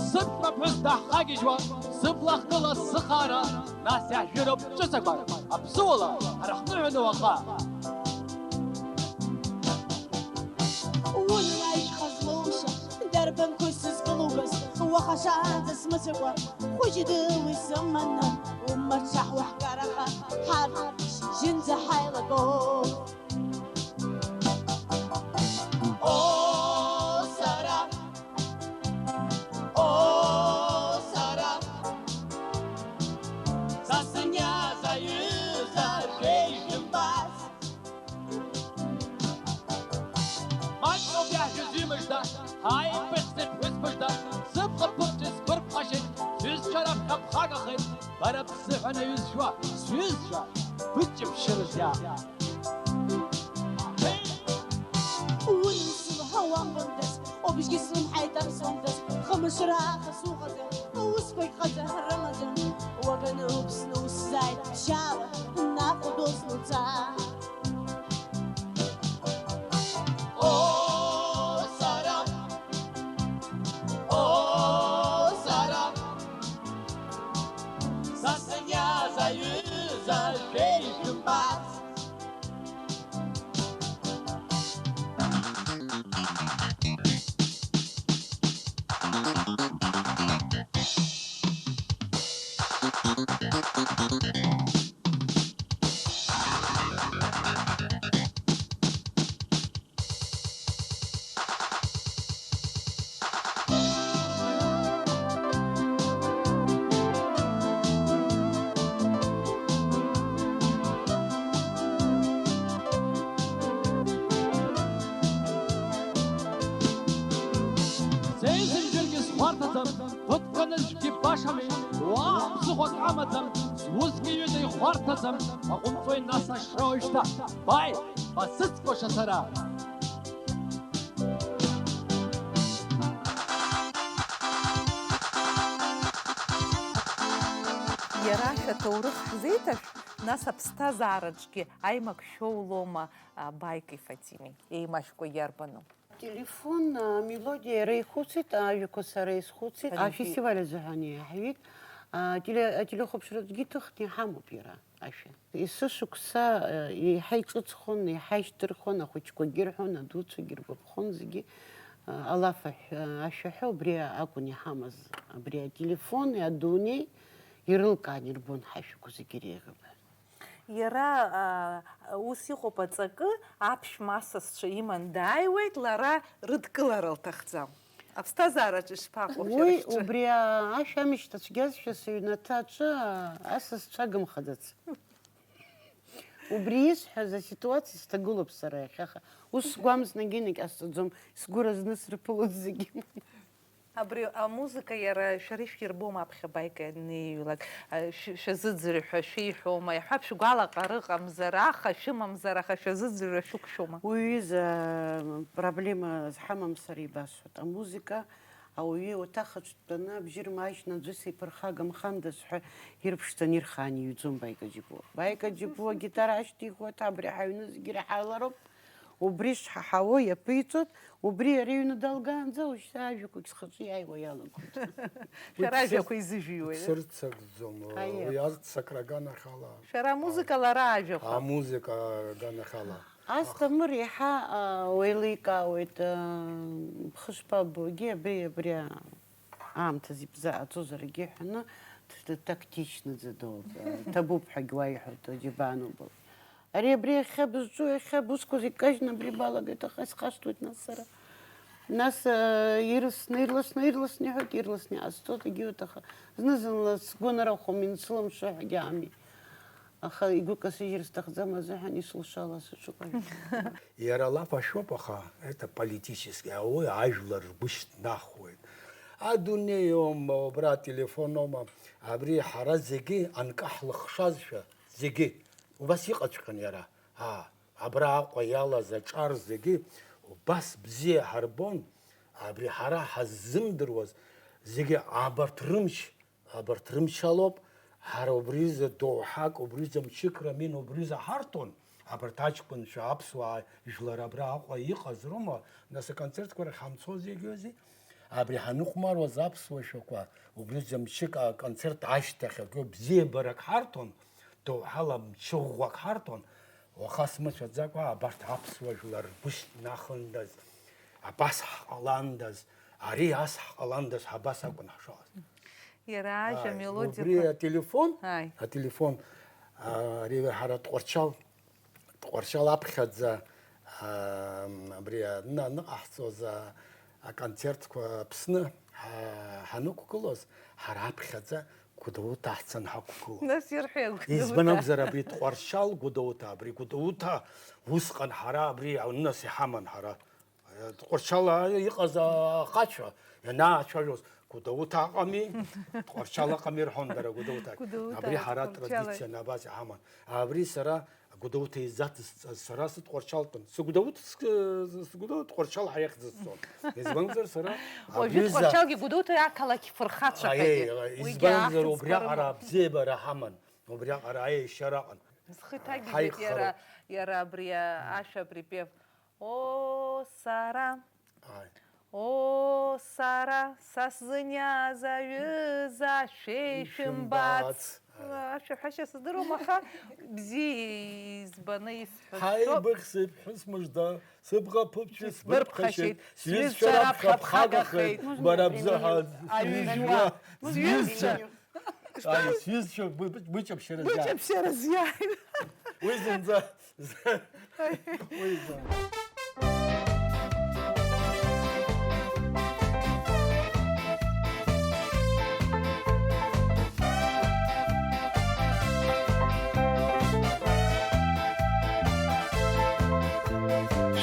сыԥшәма ԥҳәыс даҳхагьежьуа, сыбла хкыла сыхаара. Нас иаҳжәыроуп ҿыцақәак, аԥсуала ҳара ҳныҳәаны уаха. Унан ашәха злоуша, дарбанқәоу сызкылугаз, уаха шаанӡа смыцәакәа, хәыҷи дуи сыманы, умаҿ шаҳуа ҳкараха, ҳарҭ шьыжьынӡа ҳаилагоуп. Оо, сара, оо, сара, са сыниаз аҩыза шәеишәымбац. Маҷроуп иаҳжәыз ҩымыжда, ааи, быхьӡи ԥҳәыс мыжда, сыбӷа ԥыԥҵәеит, сбырԥхашьеит, сҩызцәа раԥхьа бхагахеит, бара бзыҳәан аҩызцәа, сҩызцәа, быҷаԥшьараз иаап. Уи сылҳәауамбандаз, убжьгьы слымҳа иҭамсуандаз, хымш раахыс уҟаӡам, усқәагь ҟаҵа рымаӡам. Уаганы уԥсны усзааит, ԥшьаала, наҟ удәылҵны уца. О, сара, о, сара, са сыниаз аҩыза шәеишәымбац. Сеизыжәдыргьы схәарҭаӡам, ԥыҭк анызқьгьы башами, уаа, ԥсыхәак амаӡам, сусқәа ҩыда ихәарҭаӡам, аҟәымҵуеи нас ашра уажәшьҭа, бааи, басыцкәаша сара! Иара ашәа аҭоурых ҳзеиҭашәҳ, нас аԥсҭазаараҿгьы аимак шәоулома, а, Баикеи Фатимеи еимашәкәа иарбану? Ателефон, а, амелодиа иара ихәыцит, ажәақәа сара исхәыцит. Афестиваль азыҳәан иаҳҩит. А, теле-, ателехәаԥшраҿгьы иҭыхны иҳамоуп иара ашәа. Есышықәса, а, еиҳа иҿыцхон, еиҳа ишьҭырхуан, ахәыҷқәагьы ирҳәон, адуцәагьы иргәаԥхон, зегьы, а, алаф аҳәа-, ашәа ҳәа убри акәын иҳамаз. Абри ателефон, адунеи ирылкаан ирбон ҳашәақәа зегьы иреиӷьуп. Иара, аа, ус иҟоуп аҵакы, аԥшәма асасцәа иман дааиуеит, лара рыдкылара лҭахӡам. Аԥсҭазаараҿы ишԥаҟоу шәара Уи шәҿы? Убри, аа, ашә амышьҭацәгьазшәа сыҩнаҭа аҿы, аа, асасцәа агымхаӡац. Убри исҳәаз аситуациа сҭагылоуп сара иахьаха. Ус сгәамҵ нагьынагь ҟасҵаӡом, сгәы разны срыԥылоит зегьы. Абри амузыка иара шәара ишәирбом аԥхьа Баика ианеиҩлак, а, шә-, шәазыӡырҩ ҳәа шәеиҳәома? Иаҳҳәап, шәгәалаҟара ыҟамзар, аха шәымамзар, аха шәазыӡырҩра шәықәшәома? Уи ҩыза, м, проблема зҳамам сара ибасҳәоит. Амузыка ауаҩы иуаҭахаҿ дтәаны абжьы рмаажьны аӡәы сиԥырхагамхандаз ҳәа ирԥшӡаны ирхаан иҩӡом Баика Џьапуа. Баика Џьапуа агитара ашьҭихуеит, абри ҳаҩны зегьы ирҳалароуп. Убри шҳаҳауа иаԥиҵоит, убри иара иҩны далгаанӡа уажәшьҭа ажәақәагь схаҿы иааиуа иалагоит. Шәара ажәақәа изыжәҩуеит. Дцырцырӡом, Аиеи. Уи арццакра аганахьала. Шәара амузыка, лара ажәақәа. Амузыка аганахьала. Асҭамыр иаҳа, а, уеиликаауеит, а, бхышԥабогьы, абри, абри, а, аамҭазы ибзааӡозаргьы ҳәаны, т-, т-, тактичнаӡа дууп, а, ҭабуп ҳәагь уаиҳәоит, џьабаанубоуп. Ари абри иахьа бызҿу, иахьа бусқәа зегь кажьны абри балагеит, аха исхашҭуеит нас сара. Нас, э, ирласны, ирласны, ирласны иҳәоит, ирласны иҟасҵоит, егьиуеит, аха зны-зынла сгәы анырахәом, инсылымшо ҳәагьы ами. Аха игәы касыжьыр сҭахӡам азыҳәан исылшо ала сыҽуп ажәа. Иара лаф ашәоуп, аха это политически, ауаҩы ажәлар ргәы шьҭнахуеит. Адунеи аума, убра ателефон аума, абри ҳара зегьы анкаҳлыхшазшәа, зегьы. Убас иҟаҵәҟьан иара. Аа, абра Аҟәа иалаз аҿар зегьы убас бзиа ҳарбон, абри ҳара ҳаззымдыруаз зегьы абарҭ рымч, абарҭ рымч алоуп, ҳара убризы доуҳак, убризы мчык Рамин убризы ҳарҭон, абарҭ аҷкәынцәа, аԥсуаа жәлар абра Аҟәа иҟаз роума, нас аконцертқәа рахь ҳамцо зегьы-зегь. Абри ҳаныхәмаруаз аԥсуа шәақәа, убризы мчык аконцерт ашьҭахь акы бзиабарак ҳарҭон, доуҳала мчы ӷәӷәак ҳарҭон, уаха смыцәаӡакәа абарҭ аԥсуа жәлар ргәы шьҭнахындаз, абас ҳҟаландаз, ари ас ҳҟаландаз, ҳабас акәын ҳшыҟаз. Иара ажәа, Ааи, амелодиақәа. Убри ателефон, Ааи. Ателефон, а, ари ҳара Тҟәарчал Тҟәарчал аԥхьаӡа, аа, абри аҩны аныҟаҳҵоз, а, аконцертқәа Аԥсны ҳа-, ҳанықәгылоз, ҳара аԥхьаӡа Гәдоуҭа ҳцан ҳақәгылон. Нас ирҳәеи Гәдоуҭа? Избан акәзар, абри Тҟәарчал Гәдоуҭа, абри Гәдоуҭа усҟан ҳара абри аҩнынас иҳаман ҳара. Тҟәарчал иҟаз ахацәа ианаацәажәоз, Гәдоуҭа ыҟами, Тҟәарчал ыҟами рҳәон дара Гәдоуҭа. Гәдоуҭа, Абри ҳара Тҟәарчал. Традициа абас иҳаман. Абри сара Гәдоуҭа изацысҵаз, сара сыТҟәарчалтәын. СыГәдоуҭ, ск-, сыгәдоуҭ Тҟәарчал ҳа иахьӡысҵон. Избанзар сара Уажәы абри за- Тҟәарчалгьы Гәдоуҭа ақалақь фырхацәа Аиеи, ҳәагьы. Уигьы избанзар ахьӡ убриаҟара зкарым. Абзиабара ҳаман, убриаҟара аиашьара аҟан. Зхы иҭагьежьит Ҳаихароуп. Иара, иара абри ашәа, абри припев. О, сара. Ааи. О, сара, са сзыниаз аҩыза, шәеишәымбац. Ишәымбац. Ааи. Ашәаҳәашьа сыздыруам, аха бзиа избаны исҳәо соуп. Ҳаибыхьзеи, ԥҳәыс мыжда, сыбӷа ԥыԥчеит, сбырԥхашьеит, сҩызцәа раԥхьа бхагахеит, бара бзыҳәа аҩыжәуа. Сҩызцәа. Ааи, сҩызцәа, бы-, бы-, быҷаԥшьара зиааит. Быҷаԥшьара зиааит. Уи зынӡа, уи зынӡа.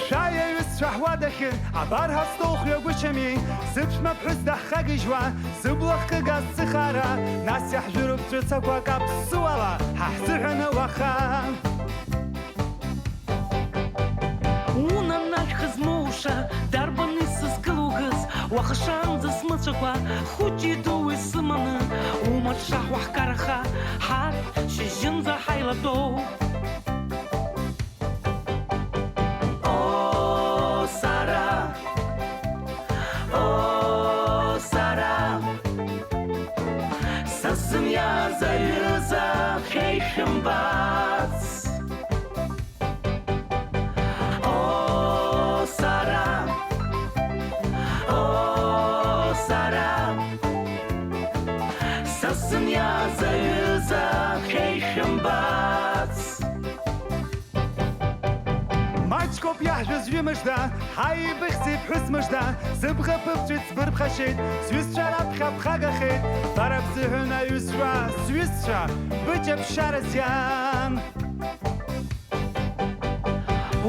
Шәааи, аҩызцәа, ҳуадахьы, абар ҳастол хҩагәышьами, сыԥшәма ԥҳәыс даҳхагьежьуа, сыбла хкыгаз сыхаара, нас иаҳжәыроуп ҵәыцақәак аԥсуала, ҳа ҳзыҳәаны уаха. Унан ашәха змоуша, дарбан исызкылугаз, Уаха шаанӡа смыцәакәа, хәыҷи дуи сыманы, умаҿ шаҳуа ҳкараха, ҳарҭ шьыжьынӡа ҳаилатәоуп. О, сара, о, сара, са сымиаз аҩыза хьеишәымбац. О, сара, о, сара, са сымиаз аҩыза хьеишәымбац. Маҷкоуп иаҳжәыз ҩымыжда, ҳаибыхьӡеит ԥҳәыс мыжда, сыбӷа ԥыбҵәеит, сбырԥхашьеит, сҩызцәа раԥхьа бхагахеит, бара бзыҳәан аҩызцәа, сҩызцәа, быҷаԥшьара зиан.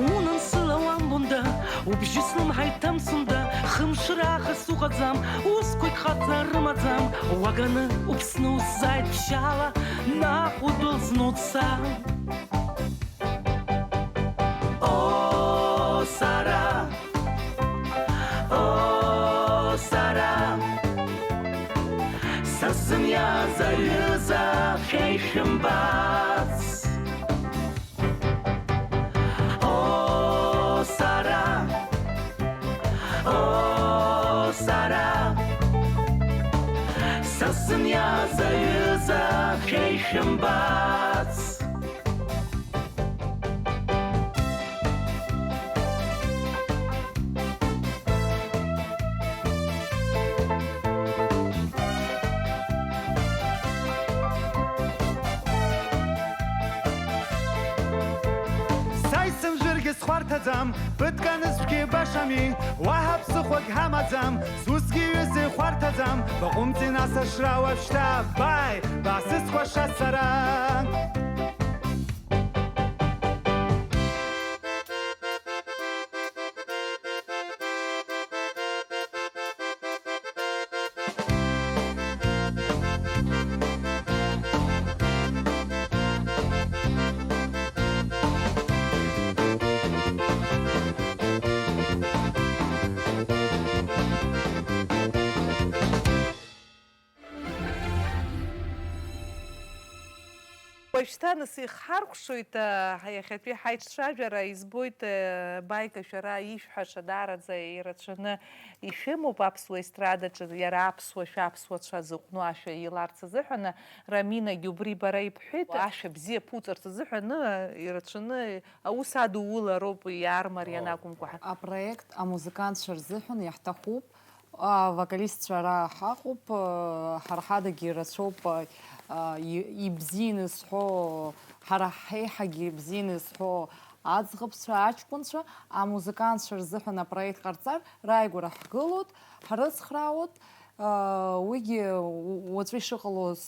Унан сыла уамбонда, убжьы слымҳа иҭамсында, хымш раахыс уҟаӡам, усқәагь ҟаҵа рымаӡам, уаганы уԥсны усзааит ԥшьаала, наҟ удәылҵны уца. О, сара, о, сара, са сымиаз аҩыза хьеишәымбац. О, сара, о, сара, са сымиаз аҩыза хьеишәымбац. Са исымжәыргьы схәарҭаӡам, ԥыҭк анысшәгьы башами, уаҳа ԥсыхәагь ҳамаӡам, сусгьы ҩыза ихәарҭаӡам, баҟәымҵи нас ашра уажәшьҭа, бааи, баасызхәаша сара. Уажәшьҭа нас ихҳаркәшоит, а, ҳа-, иахьатәи ҳаиҿцәажәара. Избоит, а, Баика, шәара ишәҳәаша даараӡа ирацәаны ишәымоуп аԥсуа естрадаҿы, иара аԥсуа шәа, аԥсуацәа зыҟәну ашәа иларц азыҳәан. Раминагьы убри бара ибҳәеит, ашәа бзиа ԥуҵарц азыҳәан, а, ирацәаны аус адулароуп, иаармариан акәымкәа. Апроект амузыкантцәа рзыҳәан иаҳҭахуп. Авокалистцәа ара ҳаҟоуп, ҳара ҳадагьы ирацәоуп, и-, ибзианы зҳәо, ҳара ҳаиҳагьы ибзианы зҳәо аӡӷабцәа, аҷкәынцәа, амузыкантцәа рзыҳәан апроект ҟарҵар, рааигәара ҳгылоит, ҳрыцхраауеит, уигьы уаҵәы ишыҟалоз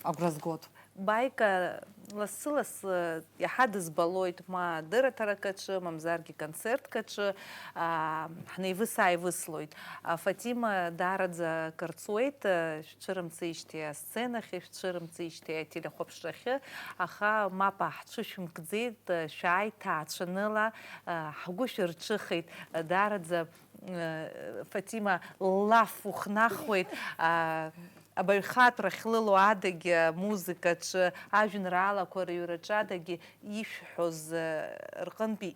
агәра згоит. Баика лассы-лассы иаҳа дызбалоит, ма дырраҭарак аҿы, мамзаргьы концертк аҿы, аа, ҳнеивыс-ааивыслоит. А, Фатима даараӡа акы рҵуеит, а, шәцәырымҵижьҭеи асценахь, шәцәырымҵижьҭеи ателехәаԥшрахьы, аха мап ҳҽышәымкӡеит, а, шәааит ҭаацәаныла, а, ҳгәы шәырҽыхеит, а, даараӡа Фатима, лаф ухнахуеит, а, абаҩхатәра ахьлылоу адагьы, амузыкаҿы, ажәеинраалақәа рыҩраҿы адагьы ишәҳәоз, а, рҟынтәи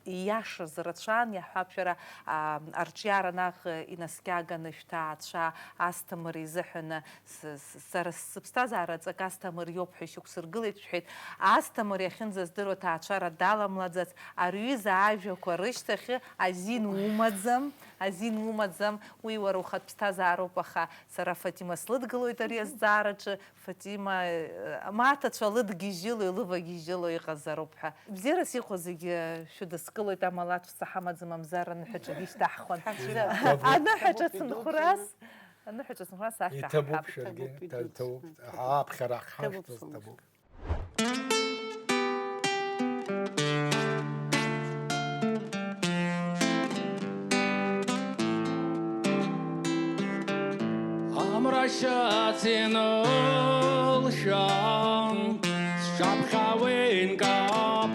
ииашаз рацәан, иаҳҳәап, шәара, а, арҿиара наҟ инаскьаганы шәҭаацәа Асҭамыр изыҳәаны С-, с-, сара сыԥсҭазаара аҵакы Асҭамыр иоуп ҳәа ишьақәсыргылеит, шәҳәеит. Асҭамыр иахьынӡаздыруа ҭаацәара даламлаӡац, ари аҩыза ажәақәа рышьҭахьы азин умаӡам, азин умаӡам, уи уара ухатә ԥсҭазаароуп, аха сара Фатима слыдгылоит ари азҵаараҿы, Фатима, э, амаҭацәа лыдгьежьыло, илывагьежьыло иҟазароуп ҳәа. Бзиарас иҟоу зегьы шәыдыскылоит, амала аҵәца ҳамаӡам, мамзар аныҳәаҿагьы ишьҭаҳхуан. Аныҳәаҿа цынхәрас. Аныҳәаҿа сынхара сахьҭаҳап. Иҭабуп, шәаргьы, иҭабуп, иҭабуп. Иҭабуп. Ҳааԥхьара ҳхашҭыз, иҭабуп. Амра шьац инылшәан, сҿаԥхьа уеинкаԥхеит,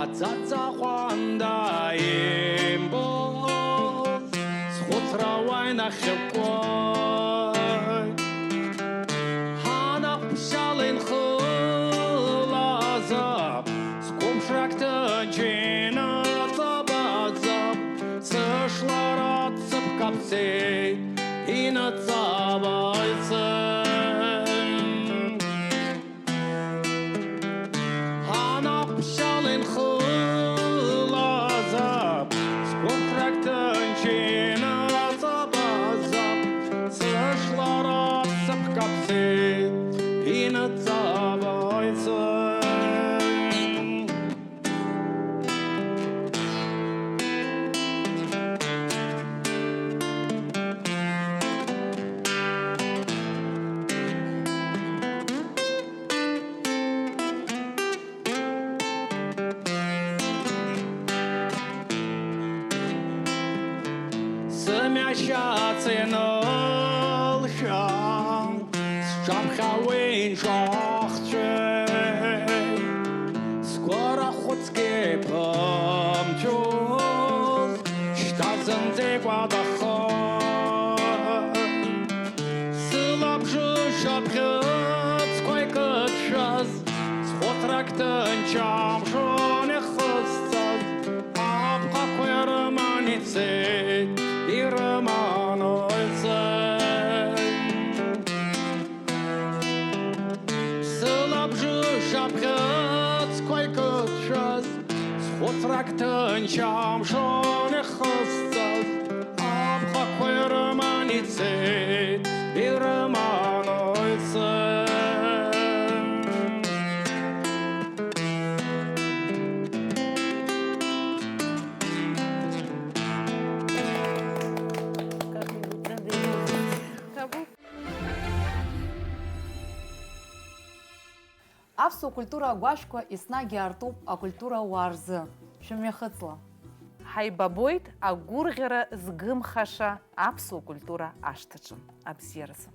аӡаӡа ҟәанда имбо. Уа инахьыкәкәоит, ҳанаҟә ԥшьала инхылазаап, сқәыԥшрак ҭынч иныҵабаӡап, сышлара цыԥк аԥҵеит, иныҵабаҩцын. Ҳанаҟә ԥшьала инхылазаап, сгәыԥрак ҭынч иныҵабаӡап, сышлара цыԥк аԥҵеит, иныҵабаҩцын. Сымҩа шьац инылшәан, сҿаԥхьа уи инҿахәцәеит. Сгәы рахәыцк еиԥымҭәоз, шьҭа зынӡа икәадахоит. Сылабжыш абӷьыцқәа икыдшәаз, схәыцрак ҭынч амшын ихысҵаз, апҟақәа ирыман ицеит, ирыман уаҩҵәҟьа. Сылабжыш абӷьыцқәа икыдшәаз, схәыцрак ҭынч амшын ихысҵаз, апҟақәа ирыман ицеит, ирыман уаҩҵәҟьа. Как-нибудь надо его. Табу. Аԥсуа культура агәашәқәа еснагь иаартуп акультура ауаа рзы. Шәымҩахыҵла! Ҳаибабоит агәырӷьара згымхаша аԥсуа культура ашҭаҿы. Абзиаразы!